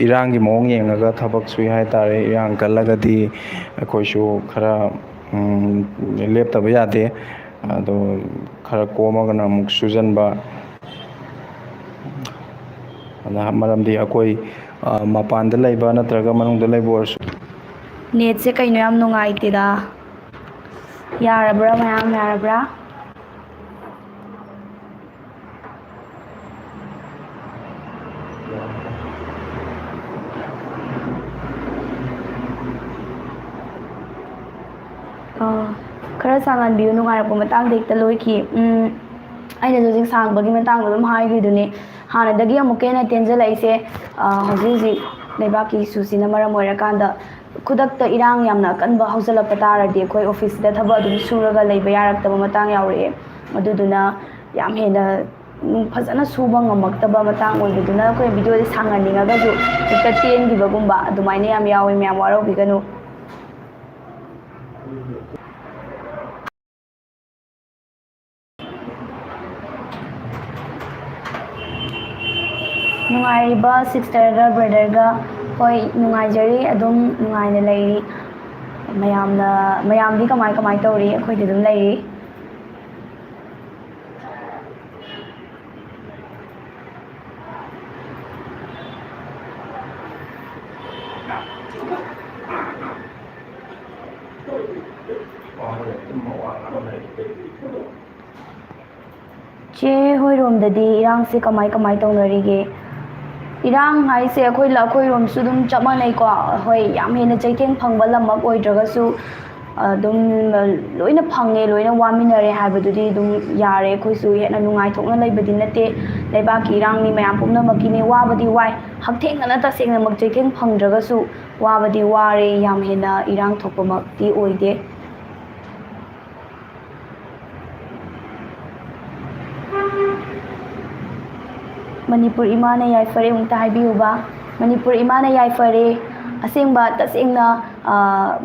ꯏꯔꯥꯡꯒꯤ ꯃꯑꯣꯡ ꯌꯦꯡꯉꯒ ꯊꯕꯛ ꯁꯨꯏ ꯍꯥꯏ ꯇꯥꯔꯦ꯫ ꯏꯔꯥꯡ ꯀꯜꯂꯒꯗꯤ ꯑꯩꯈꯣꯏꯁꯨ ꯈꯔ ꯂꯦꯞꯇꯕ ꯌꯥꯗꯦ꯫ ꯑꯗꯣ ꯈꯔ ꯀꯣꯝꯃꯒꯅ ꯑꯃꯨꯛ ꯁꯨꯖꯟꯕ꯫ ꯑꯗ ꯃꯔꯝꯗꯤ ꯑꯩꯈꯣꯏ ꯃꯄꯥꯟꯗ ꯂꯩꯕ ꯅꯠꯇ꯭ꯔꯒ ꯃꯅꯨꯡꯗ ꯂꯩꯕ ꯑꯣꯏꯔꯁꯨ꯫ ꯅꯦꯠꯁꯦ ꯀꯩꯅꯣ ꯌꯥꯝ ꯅꯨꯡꯉꯥꯏꯇꯦꯗ꯫ ꯌꯥꯔꯕ꯭ꯔꯥ ꯃꯌꯥꯝ, ꯌꯥꯔꯕ꯭ꯔꯥ? ꯑꯥ, ꯈꯔ ꯁꯥꯡꯍꯟꯕꯤꯌꯨ, ꯅꯨꯡꯉꯥꯏꯔꯛꯄ ꯃꯇꯥꯡꯗ ꯍꯦꯛꯇ ꯂꯣꯏꯈꯤ꯫ ꯎꯝ, ꯑꯩꯅꯁꯨ ꯍꯧꯖꯤꯛ ꯁꯥꯡꯕꯒꯤ ꯃꯇꯥꯡꯗ ꯑꯗꯨꯝ ꯍꯥꯏꯈ꯭ꯔꯤꯗꯨꯅꯤ꯫ ꯍꯥꯟꯅꯗꯒꯤ ꯑꯃꯨꯛꯀ ꯍꯦꯟꯅ ꯇꯦꯟꯖꯜꯂꯛꯏꯁꯦ, ꯑ, ꯍꯧꯖꯤꯛ ꯍꯧꯖꯤꯛ ꯂꯩꯕꯥꯛꯀꯤ ꯏꯁꯨꯁꯤꯅ ꯃꯔꯝ ꯑꯣꯏꯔꯀꯥꯟꯗ ꯈꯨꯗꯛꯇ ꯏꯔꯥꯡ ꯌꯥꯝꯅ ꯑꯀꯟꯕ ꯍꯧꯖꯤꯜꯂꯛꯄ ꯇꯥꯔꯗꯤ ꯑꯩꯈꯣꯏ ꯑꯣꯐꯤꯁꯁꯤꯗ ꯊꯕꯛ ꯑꯗꯨꯝ ꯁꯨꯔꯒ ꯂꯩꯕ ꯌꯥꯔꯛꯇꯕ ꯃꯇꯥꯡ ꯌꯥꯎꯔꯛꯑꯦ꯫ ꯑꯗꯨꯗꯨꯅ ꯌꯥꯝ ꯍꯦꯟꯅ ꯐꯖꯅ ꯁꯨꯕ ꯉꯝꯃꯛꯇꯕ ꯃꯇꯥꯡ ꯑꯣꯏꯕꯗꯨꯅ ꯑꯩꯈꯣꯏ ꯚꯤꯗꯤꯑꯣꯁꯦ ꯁꯥꯡꯍꯟꯅꯤꯡꯉꯒꯁꯨ ꯍꯦꯛꯇ ꯇꯦꯟꯈꯤꯕꯒꯨꯝꯕ ꯑꯗꯨꯃꯥꯏꯅ ꯌꯥꯝ ꯌꯥꯎꯋꯦ꯫ ꯃꯌꯥꯝ ꯋꯥꯔꯧꯕꯤꯒꯅꯨ꯫ ꯅꯨꯡꯉꯥꯏꯔꯤꯕ ꯁꯤꯁꯇꯔꯒ ꯕ꯭ꯔꯗꯔꯒ? ꯍꯣꯏ, ꯅꯨꯡꯉꯥꯏꯖꯔꯤ, ꯑꯗꯨꯝ ꯅꯨꯡꯉꯥꯏꯅ ꯂꯩꯔꯤ꯫ ꯃꯌꯥꯝꯅ, ꯃꯌꯥꯝꯗꯤ ꯀꯃꯥꯏ ꯀꯃꯥꯏ ꯇꯧꯔꯤ? ꯑꯩꯈꯣꯏꯗꯤ ꯑꯗꯨꯝ ꯂꯩꯔꯤ꯫ ꯆꯦ ꯍꯣꯏꯔꯣꯝꯗꯗꯤ ꯏꯔꯥꯡꯁꯦ ꯀꯃꯥꯏ ꯀꯃꯥꯏ ꯇꯧꯅꯔꯤꯒꯦ? ꯏꯔꯥꯡ ꯍꯥꯏꯁꯦ ꯑꯩꯈꯣꯏ, ꯑꯩꯈꯣꯏꯔꯣꯝꯁꯨ ꯑꯗꯨꯝ ꯆꯞ ꯃꯥꯟꯅꯩꯀꯣ꯫ ꯍꯣꯏ, ꯌꯥꯝ ꯍꯦꯟꯅ ꯆꯩꯊꯦꯡ ꯐꯪꯕ ꯂꯝꯃꯛ ꯑꯣꯏꯗ꯭ꯔꯒꯁꯨ, ꯑꯗꯨꯝ ꯂꯣꯏꯅ ꯐꯪꯉꯦ, ꯂꯣꯏꯅ ꯋꯥꯃꯤꯟꯅꯔꯦ ꯍꯥꯏꯕꯗꯨꯗꯤ ꯑꯗꯨꯝ ꯌꯥꯔꯦ꯫ ꯑꯩꯈꯣꯏꯁꯨ ꯍꯦꯟꯅ ꯅꯨꯡꯉꯥꯏꯊꯣꯛꯅ ꯂꯩꯕꯗꯤ ꯅꯠꯇꯦ꯫ ꯂꯩꯕꯥꯛꯀꯤ ꯏꯔꯥꯡꯅꯤ, ꯃꯌꯥꯝ ꯄꯨꯝꯅꯃꯛꯀꯤꯅꯤ꯫ ꯋꯥꯕꯗꯤ ꯋꯥꯏ, ꯍꯛꯊꯦꯡꯅꯅ ꯇꯁꯦꯡꯅꯃꯛ ꯆꯩꯊꯦꯡ ꯐꯪꯗ꯭ꯔꯒꯁꯨ ꯋꯥꯕꯗꯤ ꯋꯥꯔꯦ꯫ ꯌꯥꯝ ꯍꯦꯟꯅ ꯏꯔꯥꯡ ꯊꯣꯛꯄꯃꯛꯇꯤ ꯑꯣꯏꯗꯦ꯫ ꯃꯅꯤꯄꯨꯔ ꯏꯃꯥꯅ ꯌꯥꯏꯐꯔꯦ ꯑꯃꯨꯛꯇ ꯍꯥꯏꯕꯤꯌꯨꯕ꯫ ꯃꯅꯤꯄꯨꯔ ꯏꯃꯥꯅ ꯌꯥꯏꯐꯔꯦ꯫ ꯑꯁꯦꯡꯕ, ꯇꯁꯦꯡꯅ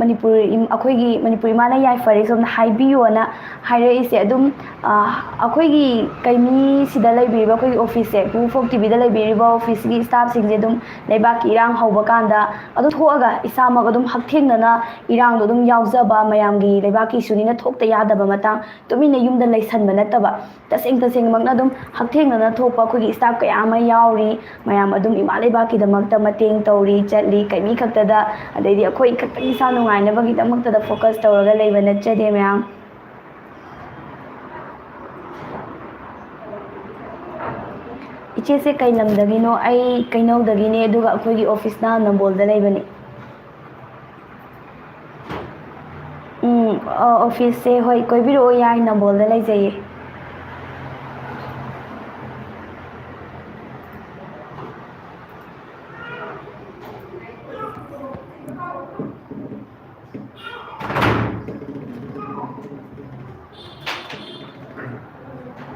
ꯃꯅꯤꯄꯨꯔ ꯑꯩꯈꯣꯏꯒꯤ ꯃꯅꯤꯄꯨꯔ ꯏꯃꯥꯅ ꯌꯥꯏꯐꯔꯦ, ꯁꯣꯝꯅ ꯍꯥꯏꯕꯤꯌꯣꯅ ꯍꯥꯏꯔꯛꯏꯁꯦ꯫ ꯑꯗꯨꯝ ꯑꯩꯈꯣꯏꯒꯤ ꯀꯩꯃꯤꯁꯤꯗ ꯂꯩꯕꯤꯔꯤꯕ ꯑꯩꯈꯣꯏꯒꯤ ꯑꯣꯐꯤꯁꯁꯦ, ꯄꯨ ꯐꯣꯛ ꯇꯤꯚꯤꯗ ꯂꯩꯕꯤꯔꯤꯕ ꯑꯣꯐꯤꯁꯀꯤ ꯁ꯭ꯇꯥꯐꯁꯤꯡꯁꯦ ꯑꯗꯨꯝ ꯂꯩꯕꯥꯛꯀꯤ ꯏꯔꯥꯡ ꯍꯧꯕ ꯀꯥꯟꯗ ꯑꯗꯨꯝ ꯊꯣꯛꯑꯒ ꯏꯁꯥꯃꯛ ꯑꯗꯨꯝ ꯍꯛꯊꯦꯡꯅꯅ ꯏꯔꯥꯡꯗꯣ ꯑꯗꯨꯝ ꯌꯥꯎꯖꯕ, ꯃꯌꯥꯝꯒꯤ ꯂꯩꯕꯥꯛꯀꯤ ꯏꯁꯨꯅꯤꯅ ꯊꯣꯛꯇ ꯌꯥꯗꯕ ꯃꯇꯥꯡ, ꯇꯨꯃꯤꯟꯅ ꯌꯨꯝꯗ ꯂꯩꯁꯟꯕ ꯅꯠꯇꯕ, ꯇꯁꯦꯡ ꯇꯁꯦꯡꯃꯛꯅ ꯑꯗꯨꯝ ꯍꯛꯊꯦꯡꯅꯅ ꯊꯣꯛꯄ ꯑꯩꯈꯣꯏꯒꯤ ꯁ꯭ꯇꯥꯐ ꯀꯌꯥ ꯑꯃ ꯌꯥꯎꯔꯤ꯫ ꯃꯌꯥꯝ ꯑꯗꯨꯝ ꯏꯃꯥ ꯂꯩꯕꯥꯛꯀꯤꯗꯃꯛꯇ ꯃꯇꯦꯡ ꯇꯧꯔꯤ, ꯆꯠꯂꯤ, ꯀꯩꯃꯤ ꯈꯛꯇꯗ, ꯑꯗꯩꯗꯤ ꯑꯩꯈꯣꯏ ꯈꯛꯇꯪ ꯏꯁꯥ ꯅꯨꯡꯉꯥꯏꯅꯕꯒꯤꯗꯃꯛꯇꯗ ꯐꯣꯀꯁ ꯇꯧꯔꯒ ꯂꯩꯕ ꯅꯠꯆꯗꯦ ꯃꯌꯥꯝ꯫ ꯏꯆꯦꯁꯦ ꯀꯩ ꯂꯝꯗꯒꯤꯅꯣ? ꯑꯩ ꯀꯩꯅꯧꯗꯒꯤꯅꯦ, ꯑꯗꯨꯒ ꯑꯩꯈꯣꯏꯒꯤ ꯑꯣꯐꯤꯁꯅ ꯅꯝꯕꯣꯜꯗ ꯂꯩꯕꯅꯦ꯫ ꯎꯝ, ꯑ, ꯑꯣꯐꯤꯁꯁꯦ, ꯍꯣꯏ, ꯀꯣꯏꯕꯤꯔꯛꯑꯣ ꯌꯥꯏ, ꯅꯝꯕꯣꯜꯗ ꯂꯩꯖꯩꯌꯦ꯫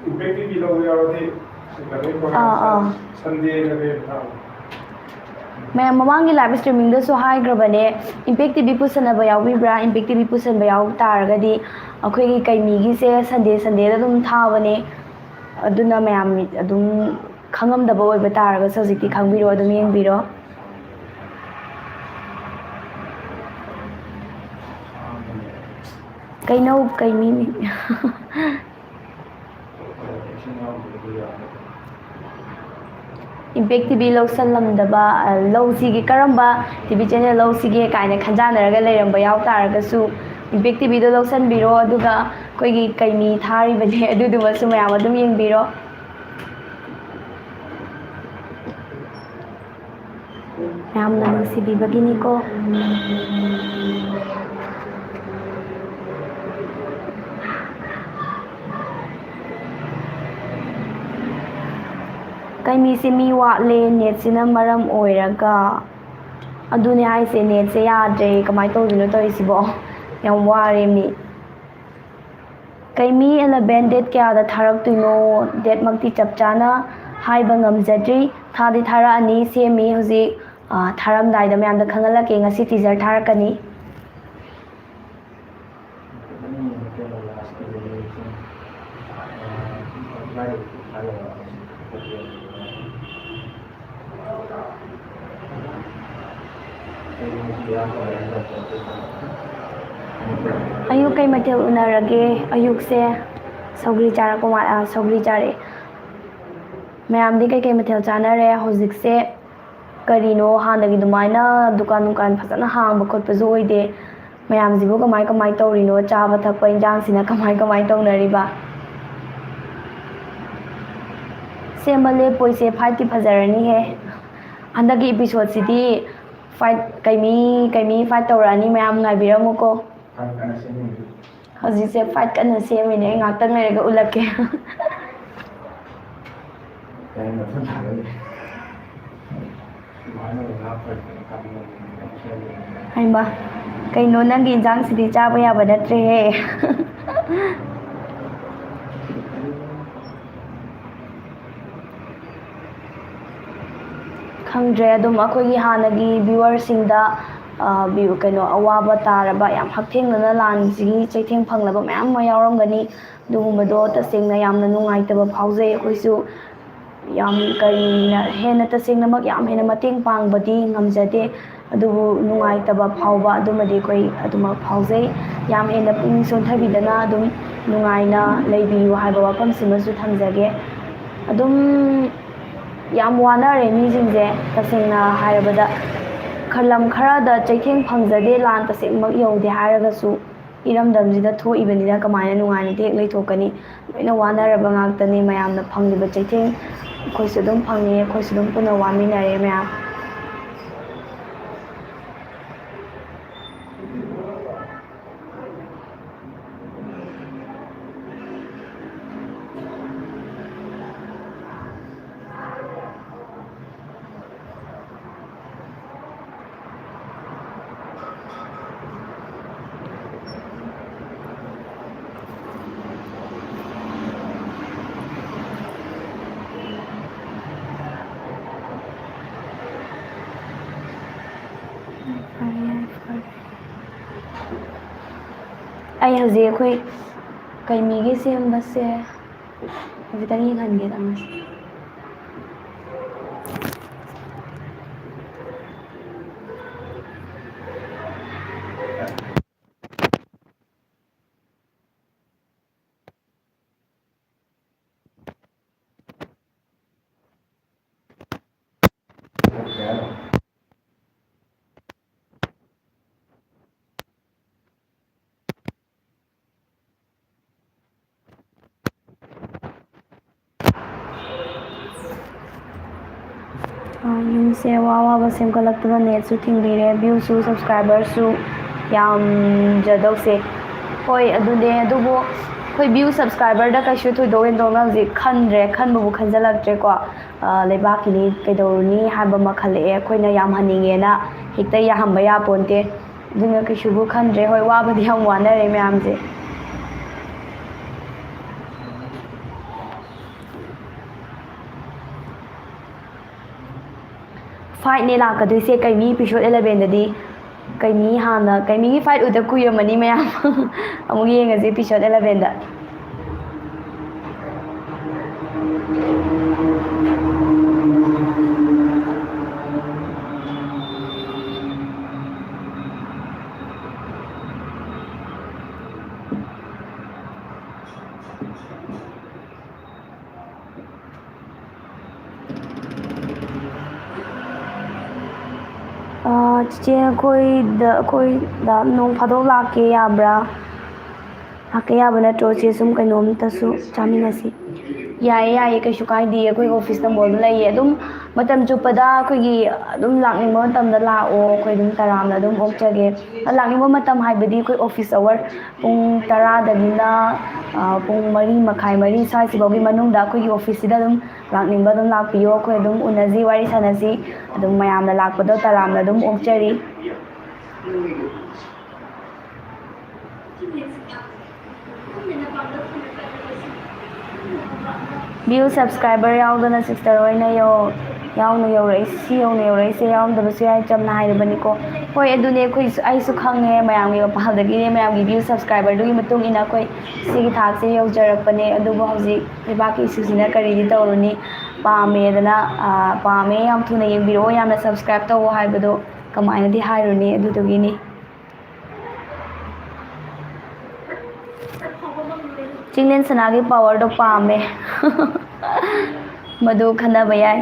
ꯏꯝꯄꯦꯛ ꯇꯤ ꯚꯤ ꯂꯧꯕ ꯌꯥꯎꯔꯗꯤ ꯁꯤꯡꯒꯜ ꯑꯣꯏꯅ ꯑꯥ, ꯑꯥ꯫ ꯁꯟꯗꯦꯗ ꯀꯩ ꯊꯥꯕ? ꯃꯌꯥꯝ ꯃꯃꯥꯡꯒꯤ ꯂꯥꯏꯚ ꯁ꯭ꯇ꯭ꯔꯤꯃꯤꯡꯗꯁꯨ ꯍꯥꯏꯈ꯭ꯔꯕꯅꯦ, ꯏꯝꯄꯦꯛ ꯇꯤ ꯚꯤ ꯄꯨꯁꯟꯅꯕ ꯌꯥꯎꯕꯤꯕ꯭ꯔꯥ? ꯏꯝꯄꯦꯛ ꯇꯤ ꯚꯤ ꯄꯨꯁꯟꯕ ꯌꯥꯎ ꯇꯥꯔꯒꯗꯤ ꯑꯩꯈꯣꯏꯒꯤ ꯀꯩꯃꯤꯒꯤꯁꯦ ꯁꯟꯗꯦ ꯁꯟꯗꯦꯗ ꯑꯗꯨꯝ ꯊꯥꯕꯅꯦ꯫ ꯑꯗꯨꯅ ꯃꯌꯥꯝ ꯑꯗꯨꯝ ꯈꯪꯉꯝꯗꯕ ꯑꯣꯏꯕ ꯇꯥꯔꯒꯁꯨ ꯍꯧꯖꯤꯛꯇꯤ ꯈꯪꯕꯤꯔꯣ, ꯑꯗꯨꯝ ꯌꯦꯡꯕꯤꯔꯣ꯫ ꯀꯩꯅꯧ ꯀꯩꯃꯤꯅꯤ꯫ ꯏꯝꯄꯦꯛ ꯇꯤ ꯚꯤ ꯂꯧꯁꯜꯂꯝꯗꯕ, ꯑ, ꯂꯧꯁꯤꯒꯦ, ꯀꯔꯝꯕ ꯇꯤ ꯚꯤ ꯆꯦꯅꯦꯜ ꯂꯧꯁꯤꯒꯦ ꯀꯥꯏꯅ ꯈꯟꯖꯥꯟꯅꯔꯒ ꯂꯩꯔꯝꯕ ꯌꯥꯎ ꯇꯥꯔꯒꯁꯨ, ꯏꯝꯄꯦꯛ ꯇꯤ ꯚꯤꯗꯣ ꯂꯧꯁꯟꯕꯤꯔꯣ, ꯑꯗꯨꯒ ꯑꯩꯈꯣꯏꯒꯤ ꯀꯩꯃꯤ ꯊꯥꯔꯤꯕꯅꯦ, ꯑꯗꯨꯗꯨꯃꯁꯨ ꯃꯌꯥꯝ ꯑꯗꯨꯝ ꯌꯦꯡꯕꯤꯔꯣ꯫ ꯌꯥꯝꯅ ꯅꯨꯡꯁꯤꯕꯤꯕꯒꯤꯅꯤꯀꯣ꯫ ꯀꯩꯃꯤꯁꯤ ꯃꯤ ꯋꯥꯠꯂꯦ, ꯅꯦꯠꯁꯤꯅ ꯃꯔꯝ ꯑꯣꯏꯔꯒ꯫ ꯑꯗꯨꯅꯦ ꯍꯥꯏꯁꯦ, ꯅꯦꯠꯁꯦ ꯌꯥꯗ꯭ꯔꯦ, ꯀꯃꯥꯏꯅ ꯇꯧꯗꯣꯏꯅꯣ ꯇꯧꯔꯤꯁꯤꯕꯣ? ꯌꯥꯝ ꯋꯥꯔꯦ ꯃꯤ꯫ ꯀꯩꯃꯤ ꯑꯦꯂꯚꯦꯟ ꯗꯦꯠ ꯀꯌꯥꯗ ꯊꯥꯔꯛꯇꯣꯏꯅꯣ? ꯗꯦꯠꯃꯛꯇꯤ ꯆꯞ ꯆꯥꯅ ꯍꯥꯏꯕ ꯉꯝꯖꯗ꯭ꯔꯤ꯫ ꯊꯥꯗꯤ ꯊꯥꯔꯛꯑꯅꯤ, ꯁꯦꯝꯃꯤ ꯍꯧꯖꯤꯛ꯫ ꯑꯥ, ꯊꯥꯔꯝꯗꯥꯏꯗ ꯃꯌꯥꯝꯗ ꯈꯪꯍꯜꯂꯛꯀꯦ, ꯉꯁꯤ teaser ꯊꯥꯔꯛꯀꯅꯤ꯫ ꯑꯌꯨꯛ ꯀꯩ ꯃꯊꯦꯜ ꯎꯅꯔꯒꯦ? ꯑꯌꯨꯛꯁꯦ ꯁꯧꯒ꯭ꯔꯤ ꯆꯥꯔꯛꯄ ꯃꯥ-, ꯑ, ꯁꯧꯒ꯭ꯔꯤ ꯆꯥꯔꯛꯑꯦ꯫ ꯃꯌꯥꯝꯗꯤ ꯀꯩꯀꯩ ꯃꯊꯦꯜ ꯆꯥꯅꯔꯦ? ꯍꯧꯖꯤꯛꯁꯦ ꯀꯔꯤꯅꯣ, ꯍꯥꯟꯅꯒꯤ ꯑꯗꯨꯃꯥꯏꯅ ꯗꯨꯀꯥꯟ ꯅꯨꯡꯀꯥꯟ ꯐꯖꯅ ꯍꯥꯡꯕ ꯈꯣꯠꯄꯁꯨ ꯑꯣꯏꯗꯦ꯫ ꯃꯌꯥꯝꯁꯤꯕꯨ ꯀꯃꯥꯏ ꯀꯃꯥꯏ ꯇꯧꯔꯤꯅꯣ? ꯆꯥꯕ ꯊꯛꯄ ꯏꯟꯖꯥꯡꯁꯤꯅ ꯀꯃꯥꯏ ꯀꯃꯥꯏ ꯇꯧꯅꯔꯤꯕ? ꯁꯦꯝꯕ ꯂꯦꯞꯄꯣꯏꯁꯦ, fight ꯇꯤ ꯐꯖꯔꯅꯤꯍꯦ꯫ ꯍꯟꯗꯛꯀꯤ episode ꯁꯤꯗꯤ fight, ꯀꯩꯃꯤ, ꯀꯩꯃꯤ fight ꯇꯧꯔꯛꯑꯅꯤ, ꯃꯌꯥꯝ ꯉꯥꯏꯕꯤꯔꯝꯃꯨꯀꯣ꯫ ꯍꯧꯖꯤꯛꯁꯦ fight ꯀꯟꯅ ꯁꯦꯝꯃꯤꯅꯦ, ꯑꯩ ꯉꯥꯛꯇꯪ ꯂꯩꯔꯒ ꯎꯠꯂꯛꯀꯦ꯫ ꯍꯩꯃꯥ, ꯀꯩꯅꯣ, ꯅꯪꯒꯤ ꯏꯟꯖꯥꯡꯁꯤꯗꯤ ꯆꯥꯕ ꯌꯥꯕ ꯅꯠꯇ꯭ꯔꯦꯍꯦ꯫ ꯈꯪꯗ꯭ꯔꯦ, ꯑꯗꯨꯝ ꯑꯩꯈꯣꯏꯒꯤ ꯍꯥꯟꯅꯒꯤ viewer ꯁꯤꯡꯗ, ꯑ, view-, ꯀꯩꯅꯣ, ꯑꯋꯥꯕ ꯇꯥꯔꯕ, ꯌꯥꯝ ꯍꯛꯊꯦꯡꯅꯅ ꯂꯥꯟꯁꯤꯒꯤ ꯆꯩꯊꯦꯡ ꯐꯪꯂꯕ ꯃꯌꯥꯝ ꯑꯃ ꯌꯥꯎꯔꯝꯒꯅꯤ꯫ ꯑꯗꯨꯒꯨꯝꯕꯗꯣ ꯇꯁꯦꯡꯅ ꯌꯥꯝꯅ ꯅꯨꯡꯉꯥꯏꯇꯕ ꯐꯥꯎꯖꯩ꯫ ꯑꯩꯈꯣꯏꯁꯨ ꯌꯥꯝ ꯀꯔꯤꯅ ꯍꯦꯟꯅ, ꯇꯁꯦꯡꯅꯃꯛ ꯌꯥꯝ ꯍꯦꯟꯅ ꯃꯇꯦꯡ ꯄꯥꯡꯕꯗꯤ ꯉꯝꯖꯗꯦ, ꯑꯗꯨꯕꯨ ꯅꯨꯡꯉꯥꯏꯇꯕ ꯐꯥꯎꯕ ꯑꯗꯨꯃꯗꯤ ꯑꯩꯈꯣꯏ ꯑꯗꯨꯃꯛ ꯐꯥꯎꯖꯩ꯫ ꯌꯥꯝ ꯍꯦꯟꯅ ꯄꯨꯛꯅꯤꯡ ꯁꯣꯟꯊꯕꯤꯗꯅ ꯑꯗꯨꯝ ꯅꯨꯡꯉꯥꯏꯅ ꯂꯩꯕꯤꯌꯨ ꯍꯥꯏꯕ ꯋꯥꯐꯝꯁꯤꯃꯁꯨ ꯊꯝꯖꯒꯦ꯫ ꯑꯗꯨꯝ ꯌꯥꯝ ꯋꯥꯅꯔꯦ ꯃꯤꯁꯤꯡꯁꯦ, ꯇꯁꯦꯡꯅ ꯍꯥꯏꯔꯕꯗ꯫ ꯈ-, ꯂꯝ ꯈꯔꯗ ꯆꯩꯊꯦꯡ ꯐꯪꯖꯗꯦ, ꯂꯥꯟ ꯇꯁꯦꯡꯃꯛ ꯌꯧꯗꯦ ꯍꯥꯏꯔꯒꯁꯨ, ꯏꯔꯝꯗꯝꯁꯤꯗ ꯊꯣꯛꯏꯕꯅꯤꯅ ꯀꯃꯥꯏꯅ ꯅꯨꯡꯉꯥꯏꯅ ꯍꯦꯛ ꯂꯩꯊꯣꯛꯀꯅꯤ? ꯂꯣꯏꯅ ꯋꯥꯅꯔꯕ ꯉꯥꯛꯇꯅꯤ꯫ ꯃꯌꯥꯝꯅ ꯐꯪꯂꯤꯕ ꯆꯩꯊꯦꯡ ꯑꯩꯈꯣꯏꯁꯨ ꯑꯗꯨꯝ ꯐꯪꯉꯤ, ꯑꯩꯈꯣꯏꯁꯨ ꯑꯗꯨꯝ ꯄꯨꯟꯅ ꯋꯥꯃꯤꯟꯅꯔꯦ ꯃꯌꯥꯝ꯫ ꯑꯩ ꯍꯧꯖꯤꯛ ꯑꯩꯈꯣꯏ ꯀꯩꯃꯤꯒꯤ ꯁꯦꯝꯕꯁꯦ ꯍꯥꯏꯐꯦꯠꯇꯪ ꯌꯦꯡꯍꯟꯒꯦ ꯇꯧꯅꯤ꯫ ꯌꯨꯝꯁꯦ ꯋꯥ ꯋꯥꯕ ꯁꯦꯝꯒꯠꯂꯛꯇꯅ ꯅꯦꯠꯁꯨ ꯊꯤꯡꯕꯤꯔꯦ, ꯚ꯭ꯌꯨꯁꯨ ꯁꯕꯁꯀ꯭ꯔꯥꯏꯕꯔꯁꯨ ꯌꯥꯝꯖꯗꯧꯁꯦ꯫ ꯍꯣꯏ, ꯑꯗꯨꯅꯦ, ꯑꯗꯨꯕꯨ ꯑꯩꯈꯣꯏ ꯚ꯭ꯌꯨ ꯁꯕꯁꯀ꯭ꯔꯥꯏꯕꯔꯗ ꯀꯩꯁꯨ ꯊꯣꯏꯗꯣꯛ ꯍꯦꯟꯗꯣꯛꯅ ꯍꯧꯖꯤꯛ ꯈꯟꯗ꯭ꯔꯦ, ꯈꯟꯕꯕꯨ ꯈꯟꯖꯜꯂꯛꯇ꯭ꯔꯦꯀꯣ꯫ ꯂꯩꯕꯥꯛꯀꯤꯅꯤ, ꯀꯩꯗꯧꯔꯨꯅꯤ ꯍꯥꯏꯕ ꯑꯃ ꯈꯜꯂꯛꯑꯦ꯫ ꯑꯩꯈꯣꯏꯅ ꯌꯥꯝꯍꯟꯅꯤꯡꯉꯦꯅ ꯍꯦꯛꯇ ꯌꯥꯍꯟꯕ ꯌꯥꯄꯣꯟꯇꯦ꯫ ꯑꯗꯨꯅ ꯀꯩꯁꯨꯕꯨ ꯈꯟꯗ꯭ꯔꯦ꯫ ꯍꯣꯏ, ꯋꯥꯕꯗꯤ ꯌꯥꯝ ꯋꯥꯅꯔꯦ ꯃꯌꯥꯝꯁꯦ꯫ ꯐꯥꯏꯠꯅꯦ ꯂꯥꯛꯀꯗꯣꯏꯁꯦ ꯀꯩꯃꯤ episode elevenꯗꯗꯤ꯫ ꯀꯩꯃꯤ ꯍꯥꯟꯅ, ꯀꯩꯃꯤꯒꯤ ꯐꯥꯏꯠ ꯎꯗ ꯀꯨꯏꯔꯝꯃꯅꯤ ꯃꯌꯥꯝ꯫ ꯑꯃꯨꯛ ꯌꯦꯡꯉꯁꯤ episode elevenꯗ꯫ ꯆꯤꯆꯦ, ꯑꯩꯈꯣꯏꯗ, ꯑꯩꯈꯣꯏꯗ ꯅꯣꯡ ꯐꯥꯗꯣꯛ ꯂꯥꯛꯀꯦ ꯌꯥꯕ꯭ꯔꯥ? ꯂꯥꯛꯀꯦ ꯌꯥꯕ ꯅꯠꯇ꯭ꯔꯣ ꯆꯦ? ꯁꯨꯝ ꯀꯩꯅꯣꯝꯇꯁꯨ ꯆꯥꯃꯤꯟꯅꯁꯤ꯫ ꯌꯥꯏꯌꯦ, ꯌꯥꯏꯌꯦ, ꯀꯩꯁꯨ ꯀꯥꯏꯗꯦ꯫ ꯑꯩꯈꯣꯏ ꯑꯣꯐꯤꯁ ꯅꯝꯕꯣꯜꯗ ꯂꯩꯌꯦ꯫ ꯑꯗꯨꯝ ꯃꯇꯝ ꯆꯨꯞꯄꯗ ꯑꯩꯈꯣꯏꯒꯤ ꯑꯗꯨꯝ ꯂꯥꯛꯅꯤꯡꯕ ꯃꯇꯝꯗ ꯂꯥꯛꯑꯣ꯫ ꯑꯩꯈꯣꯏ ꯑꯗꯨꯝ ꯇꯔꯥꯝꯅ ꯑꯗꯨꯝ ꯑꯣꯛꯆꯒꯦ꯫ ꯂꯥꯛꯅꯤꯡꯕ ꯃꯇꯝ ꯍꯥꯏꯕꯗꯤ ꯑꯩꯈꯣꯏ ꯑꯣꯐꯤꯁ ꯑꯋꯥꯔ ꯄꯨꯡ ꯇꯔꯥꯗꯒꯤꯅ, ꯑ, ꯄꯨꯡ ꯃꯔꯤ ꯃꯈꯥꯏ, ꯃꯔꯤ ꯁ꯭ꯋꯥꯏꯁꯤꯐꯥꯎꯒꯤ ꯃꯅꯨꯡꯗ ꯑꯩꯈꯣꯏꯒꯤ ꯑꯣꯐꯤꯁꯁꯤꯗ ꯑꯗꯨꯝ ꯂꯥꯛꯅꯤꯡꯕ ꯑꯗꯨꯝ ꯂꯥꯛꯄꯤꯌꯣ꯫ ꯑꯩꯈꯣꯏ ꯑꯗꯨꯝ ꯎꯅꯁꯤ, ꯋꯥꯔꯤ ꯁꯥꯟꯅꯁꯤ꯫ ꯑꯗꯨꯝ ꯃꯌꯥꯝꯅ ꯂꯥꯛꯄꯗꯣ ꯇꯔꯥꯝꯅ ꯑꯗꯨꯝ ꯑꯣꯛꯆꯔꯤ꯫ View subscriber ꯌꯥꯎꯗꯅ sister ꯍꯣꯏꯅ ꯌꯧ-, ꯌꯥꯎꯅ ꯌꯧꯔꯛꯏ-, ꯁꯤ ꯌꯧꯅ ꯌꯧꯔꯛꯏꯁꯦ ꯌꯥꯎꯔꯝꯗꯕꯁꯨ ꯌꯥꯏ, ꯆꯝꯅ ꯍꯥꯏꯔꯕꯅꯤꯀꯣ꯫ ꯍꯣꯏ, ꯑꯗꯨꯅꯦ, ꯑꯩꯈꯣꯏꯁꯨ, ꯑꯩꯁꯨ ꯈꯪꯉꯦ, ꯃꯌꯥꯝꯒꯤ ꯃꯄꯥꯜꯗꯒꯤꯅꯦ, ꯃꯌꯥꯝꯒꯤ view subscriberꯗꯨꯒꯤ ꯃꯇꯨꯡ ꯏꯟꯅ ꯑꯩꯈꯣꯏ ꯁꯤꯒꯤ ꯊꯥꯛꯁꯦ ꯌꯧꯖꯔꯛꯄꯅꯦ꯫ ꯑꯗꯨꯕꯨ ꯍꯧꯖꯤꯛ ꯂꯩꯕꯥꯛꯀꯤ ꯏꯁꯨꯁꯤꯅ ꯀꯔꯤꯗꯤ ꯇꯧꯔꯨꯅꯤ? ꯄꯥꯝꯃꯦꯗꯅ, ꯑꯥ, "ꯄꯥꯝꯃꯦ, ꯌꯥꯝ ꯊꯨꯅ ꯌꯦꯡꯕꯤꯔꯛꯑꯣ, ꯌꯥꯝꯅ subscribe ꯇꯧꯑꯣ" ꯍꯥꯏꯕꯗꯣ ꯀꯃꯥꯏꯅꯗꯤ ꯍꯥꯏꯔꯨꯅꯤ? ꯑꯗꯨꯗꯨꯒꯤꯅꯤ꯫ ꯆꯤꯡꯂꯦꯟ ꯁꯅꯥꯒꯤ powerꯗꯣ ꯄꯥꯝꯃꯦ꯫ ꯃꯗꯨ ꯈꯟꯅꯕ ꯌꯥꯏ꯫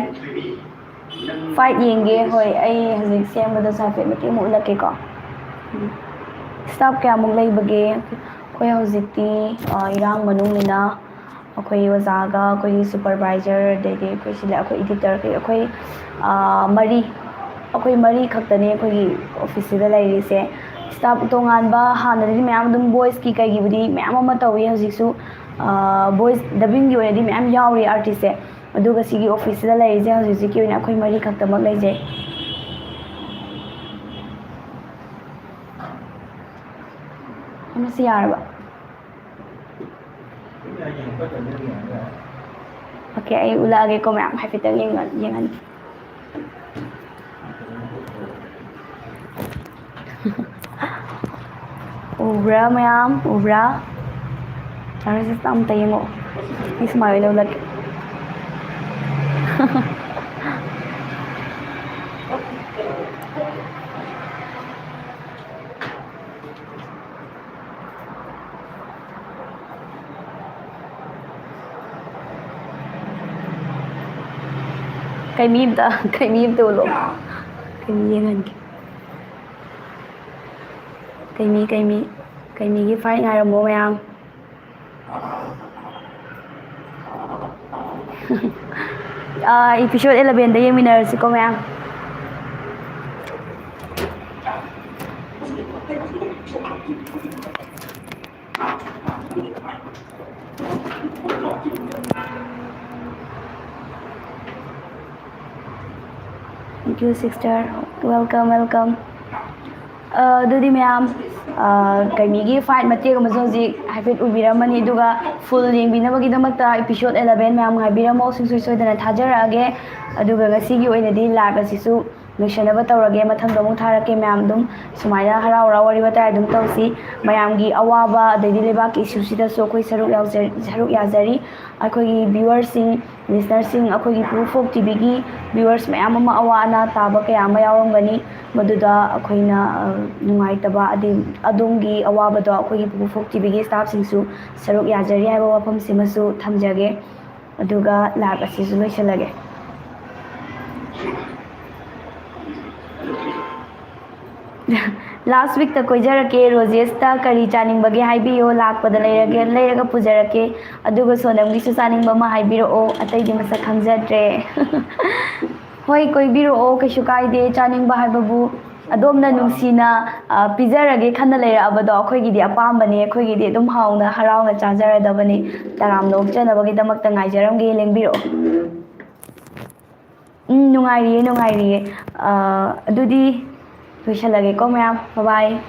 Fight ꯌꯦꯡꯒꯦ꯫ ꯍꯣꯏ, ꯑꯩ ꯍꯧꯖꯤꯛ ꯁꯦꯝꯕꯗꯁꯨ ꯍꯥꯏꯐꯦꯠ ꯃꯇꯦꯛ ꯑꯃ ꯎꯠꯂꯛꯀꯦꯀꯣ꯫ ꯎꯝ꯫ Staff ꯀꯌꯥꯃꯨꯛ ꯂꯩꯕꯒꯦ? ꯑꯩꯈꯣꯏ ꯍꯧꯖꯤꯛꯇꯤ, ꯑ, ꯏꯔꯥꯡ ꯃꯅꯨꯡꯅꯤꯅ ꯑꯩꯈꯣꯏ ꯑꯣꯖꯥꯒ, ꯑꯩꯈꯣꯏꯒꯤ supervisor, ꯑꯗꯩꯗꯤ ꯑꯩꯈꯣꯏ ꯁꯤꯗ ꯑꯩꯈꯣꯏ editor, ꯑꯩꯈꯣꯏ, ꯑ, ꯃꯔꯤ, ꯑꯩꯈꯣꯏ ꯃꯔꯤ ꯈꯛꯇꯅꯦ ꯑꯩꯈꯣꯏꯒꯤ officeꯁꯤꯗ ꯂꯩꯔꯤꯁꯦ꯫ Staff ꯇꯣꯉꯥꯟꯕ ꯍꯥꯟꯅꯗꯒꯤ ꯃꯌꯥꯝ ꯑꯗꯨꯝ voiceꯀꯤ ꯀꯩꯒꯤꯕꯨꯗꯤ ꯃꯌꯥꯝ ꯑꯃ ꯇꯧꯏ꯫ ꯍꯧꯖꯤꯛꯁꯨ, ꯑ, voice dubbingꯒꯤ ꯑꯣꯏꯅꯗꯤ ꯃꯌꯥꯝ ꯌꯥꯎꯔꯤ artistꯁꯦ꯫ ꯑꯗꯨꯒ ꯁꯤꯒꯤ officeꯁꯤꯗ ꯂꯩꯔꯤꯁꯦ ꯍꯧꯖꯤꯛ ꯍꯧꯖꯤꯛꯀꯤ ꯑꯣꯏꯅ ꯑꯩꯈꯣꯏ ꯃꯔꯤ ꯈꯛꯇꯃꯛ ꯂꯩꯖꯩ꯫ ꯑꯃꯁꯤ ꯌꯥꯔꯕ? Okay, ꯑꯩ ꯎꯠꯂꯛꯑꯒꯦꯀꯣ ꯃꯌꯥꯝ, ꯍꯥꯏꯐꯦꯠꯇꯪ ꯌꯦꯡꯉ-, ꯌꯦꯡꯍꯟꯒꯦ꯫ ꯎꯕ꯭ꯔꯥ ꯃꯌꯥꯝ? ꯎꯕ꯭ꯔꯥ? ꯇꯧꯔꯤꯁꯦ ꯑꯝꯇ ꯌꯦꯡꯉꯛꯑꯣ꯫ ꯑꯩ ꯁꯨꯃꯥꯏꯅ ꯑꯣꯏꯅ ꯎꯠꯂꯛꯀꯦ꯫ ꯀꯩꯃꯤ ꯑꯝꯇ, ꯀꯩꯃꯤ ꯑꯝꯇ ꯎꯠꯂꯣ꯫ ꯀꯩꯃꯤ ꯌꯦꯡꯍꯟꯒꯦ꯫ ꯀꯩꯃꯤ, ꯀꯩꯃꯤ, ꯀꯩꯃꯤꯒꯤ fight ꯉꯥꯏꯔꯝꯃꯣ ꯃꯌꯥꯝ꯫ ꯑꯥ, episode elevenꯗ ꯌꯦꯡꯃꯤꯟꯅꯔꯁꯤꯀꯣ ꯃꯌꯥꯝ꯫ Thank you, sister. Welcome, welcome. ꯑ, ꯑꯗꯨꯗꯤ ꯃꯌꯥꯝ, ꯑ, ꯀꯩꯃꯤꯒꯤ fight ꯃꯇꯦꯛ ꯑꯃꯁꯨ ꯍꯧꯖꯤꯛ ꯍꯥꯏꯐꯦꯠ ꯎꯕꯤꯔꯝꯃꯅꯤ, ꯑꯗꯨꯒ full ꯌꯦꯡꯕꯤꯅꯕꯒꯤꯗꯃꯛꯇ episode eleven ꯃꯌꯥꯝ ꯉꯥꯏꯕꯤꯔꯝꯃꯣ, ꯁꯨꯡꯁꯣꯏ ꯁꯣꯏꯗꯅ ꯊꯥꯖꯔꯛꯑꯒꯦ꯫ ꯑꯗꯨꯒ ꯉꯁꯤꯒꯤ ꯑꯣꯏꯅꯗꯤ live ꯑꯁꯤꯁꯨ ꯂꯣꯏꯁꯟꯅꯕ ꯇꯧꯔꯒꯦ꯫ ꯃꯊꯪꯗ ꯑꯃꯨꯛ ꯊꯥꯔꯛꯀꯦ ꯃꯌꯥꯝ꯫ ꯑꯗꯨꯝ ꯁꯨꯃꯥꯏꯅ ꯍꯔꯥꯎ ꯍꯔꯥꯎ ꯋꯥꯔꯤ ꯋꯥꯇꯥꯏ ꯑꯗꯨꯝ ꯇꯧꯁꯤ꯫ ꯃꯌꯥꯝꯒꯤ ꯑꯋꯥꯕ ꯑꯗꯩꯗꯤ ꯂꯩꯕꯥꯛꯀꯤ ꯏꯁꯨꯁꯤꯗꯁꯨ ꯑꯩꯈꯣꯏ ꯁꯔꯨꯛ ꯌꯥꯎꯖ-, ꯁꯔꯨꯛ ꯌꯥꯖꯔꯤ꯫ ꯑꯩꯈꯣꯏꯒꯤ ꯚ꯭ꯌꯨꯋꯔꯁꯤꯡ, ꯂꯤꯁꯅꯔꯁꯤꯡ, ꯑꯩꯈꯣꯏꯒꯤ ꯄꯨꯔꯨ ꯐꯣꯛ ꯇꯤꯚꯤꯒꯤ ꯚ꯭ꯌꯨꯋꯔꯁ ꯃꯌꯥꯝ ꯑꯃ ꯑꯋꯥ ꯑꯅꯥ ꯇꯥꯕ ꯀꯌꯥ ꯑꯃ ꯌꯥꯎꯔꯝꯒꯅꯤ꯫ ꯃꯗꯨꯗ ꯑꯩꯈꯣꯏꯅ, ꯑ, ꯅꯨꯡꯉꯥꯏꯇꯕ, ꯑꯗꯩ ꯑꯗꯣꯝꯒꯤ ꯑꯋꯥꯕꯗꯣ ꯑꯩꯈꯣꯏꯒꯤ ꯄꯨꯔꯨ ꯐꯣꯛ ꯇꯤꯚꯤꯒꯤ ꯁ꯭ꯇꯥꯐꯁꯤꯡꯁꯨ ꯁꯔꯨꯛ ꯌꯥꯖꯔꯤ ꯍꯥꯏꯕ ꯋꯥꯐꯝꯁꯤꯃꯁꯨ ꯊꯝꯖꯒꯦ꯫ ꯑꯗꯨꯒ ꯂꯥꯏꯚ ꯑꯁꯤꯁꯨ ꯂꯣꯏꯁꯤꯜꯂꯒꯦ꯫ ꯂꯥꯁ ꯋꯤꯛꯇ ꯀꯣꯏꯖꯔꯛꯀꯦ꯫ ꯔꯣꯖꯦꯁꯇ ꯀꯔꯤ ꯆꯥꯅꯤꯡꯕꯒꯦ ꯍꯥꯏꯕꯤꯌꯣ, ꯂꯥꯛꯄꯗ ꯂꯩꯔꯒꯦ, ꯂꯩꯔꯒ ꯄꯨꯖꯔꯛꯀꯦ꯫ ꯑꯗꯨꯒ ꯁꯣꯅꯝꯒꯤꯁꯨ ꯆꯥꯅꯤꯡꯕ ꯑꯃ ꯍꯥꯏꯕꯤꯔꯛꯑꯣ, ꯑꯇꯩꯗꯤ ꯃꯁꯛ ꯈꯪꯖꯗ꯭ꯔꯦ꯫ ꯍꯣꯏ, ꯀꯣꯏꯕꯤꯔꯛꯑꯣ, ꯀꯩꯁꯨ ꯀꯥꯏꯗꯦ꯫ ꯆꯥꯅꯤꯡꯕ ꯍꯥꯏꯕꯕꯨ ꯑꯗꯣꯝꯅ ꯅꯨꯡꯁꯤꯅ, ꯑ, ꯄꯤꯖꯔꯒꯦ ꯈꯟꯅ ꯂꯩꯔꯛꯑꯕꯗꯣ ꯑꯩꯈꯣꯏꯒꯤꯗꯤ ꯑꯄꯥꯝꯕꯅꯤ꯫ ꯑꯩꯈꯣꯏꯒꯤꯗꯤ ꯑꯗꯨꯝ ꯍꯥꯎꯅ ꯍꯔꯥꯎꯅ ꯆꯥꯖꯔꯗꯕꯅꯤ꯫ ꯇꯔꯥꯝꯅ ꯑꯣꯛꯆꯅꯕꯒꯤꯗꯃꯛꯇ ꯉꯥꯏꯖꯔꯝꯒꯦ, ꯂꯦꯡꯕꯤꯔꯛꯑꯣ꯫ ꯎꯝ, ꯅꯨꯡꯉꯥꯏꯔꯤꯌꯦ, ꯅꯨꯡꯉꯥꯏꯔꯤꯌꯦ꯫ ꯑ, ꯑꯗꯨꯗꯤ ꯂꯣꯏꯁꯜꯂꯒꯦꯀꯣ ꯃꯌꯥꯝ꯫ ꯕꯥꯏ ꯕꯥꯏ꯫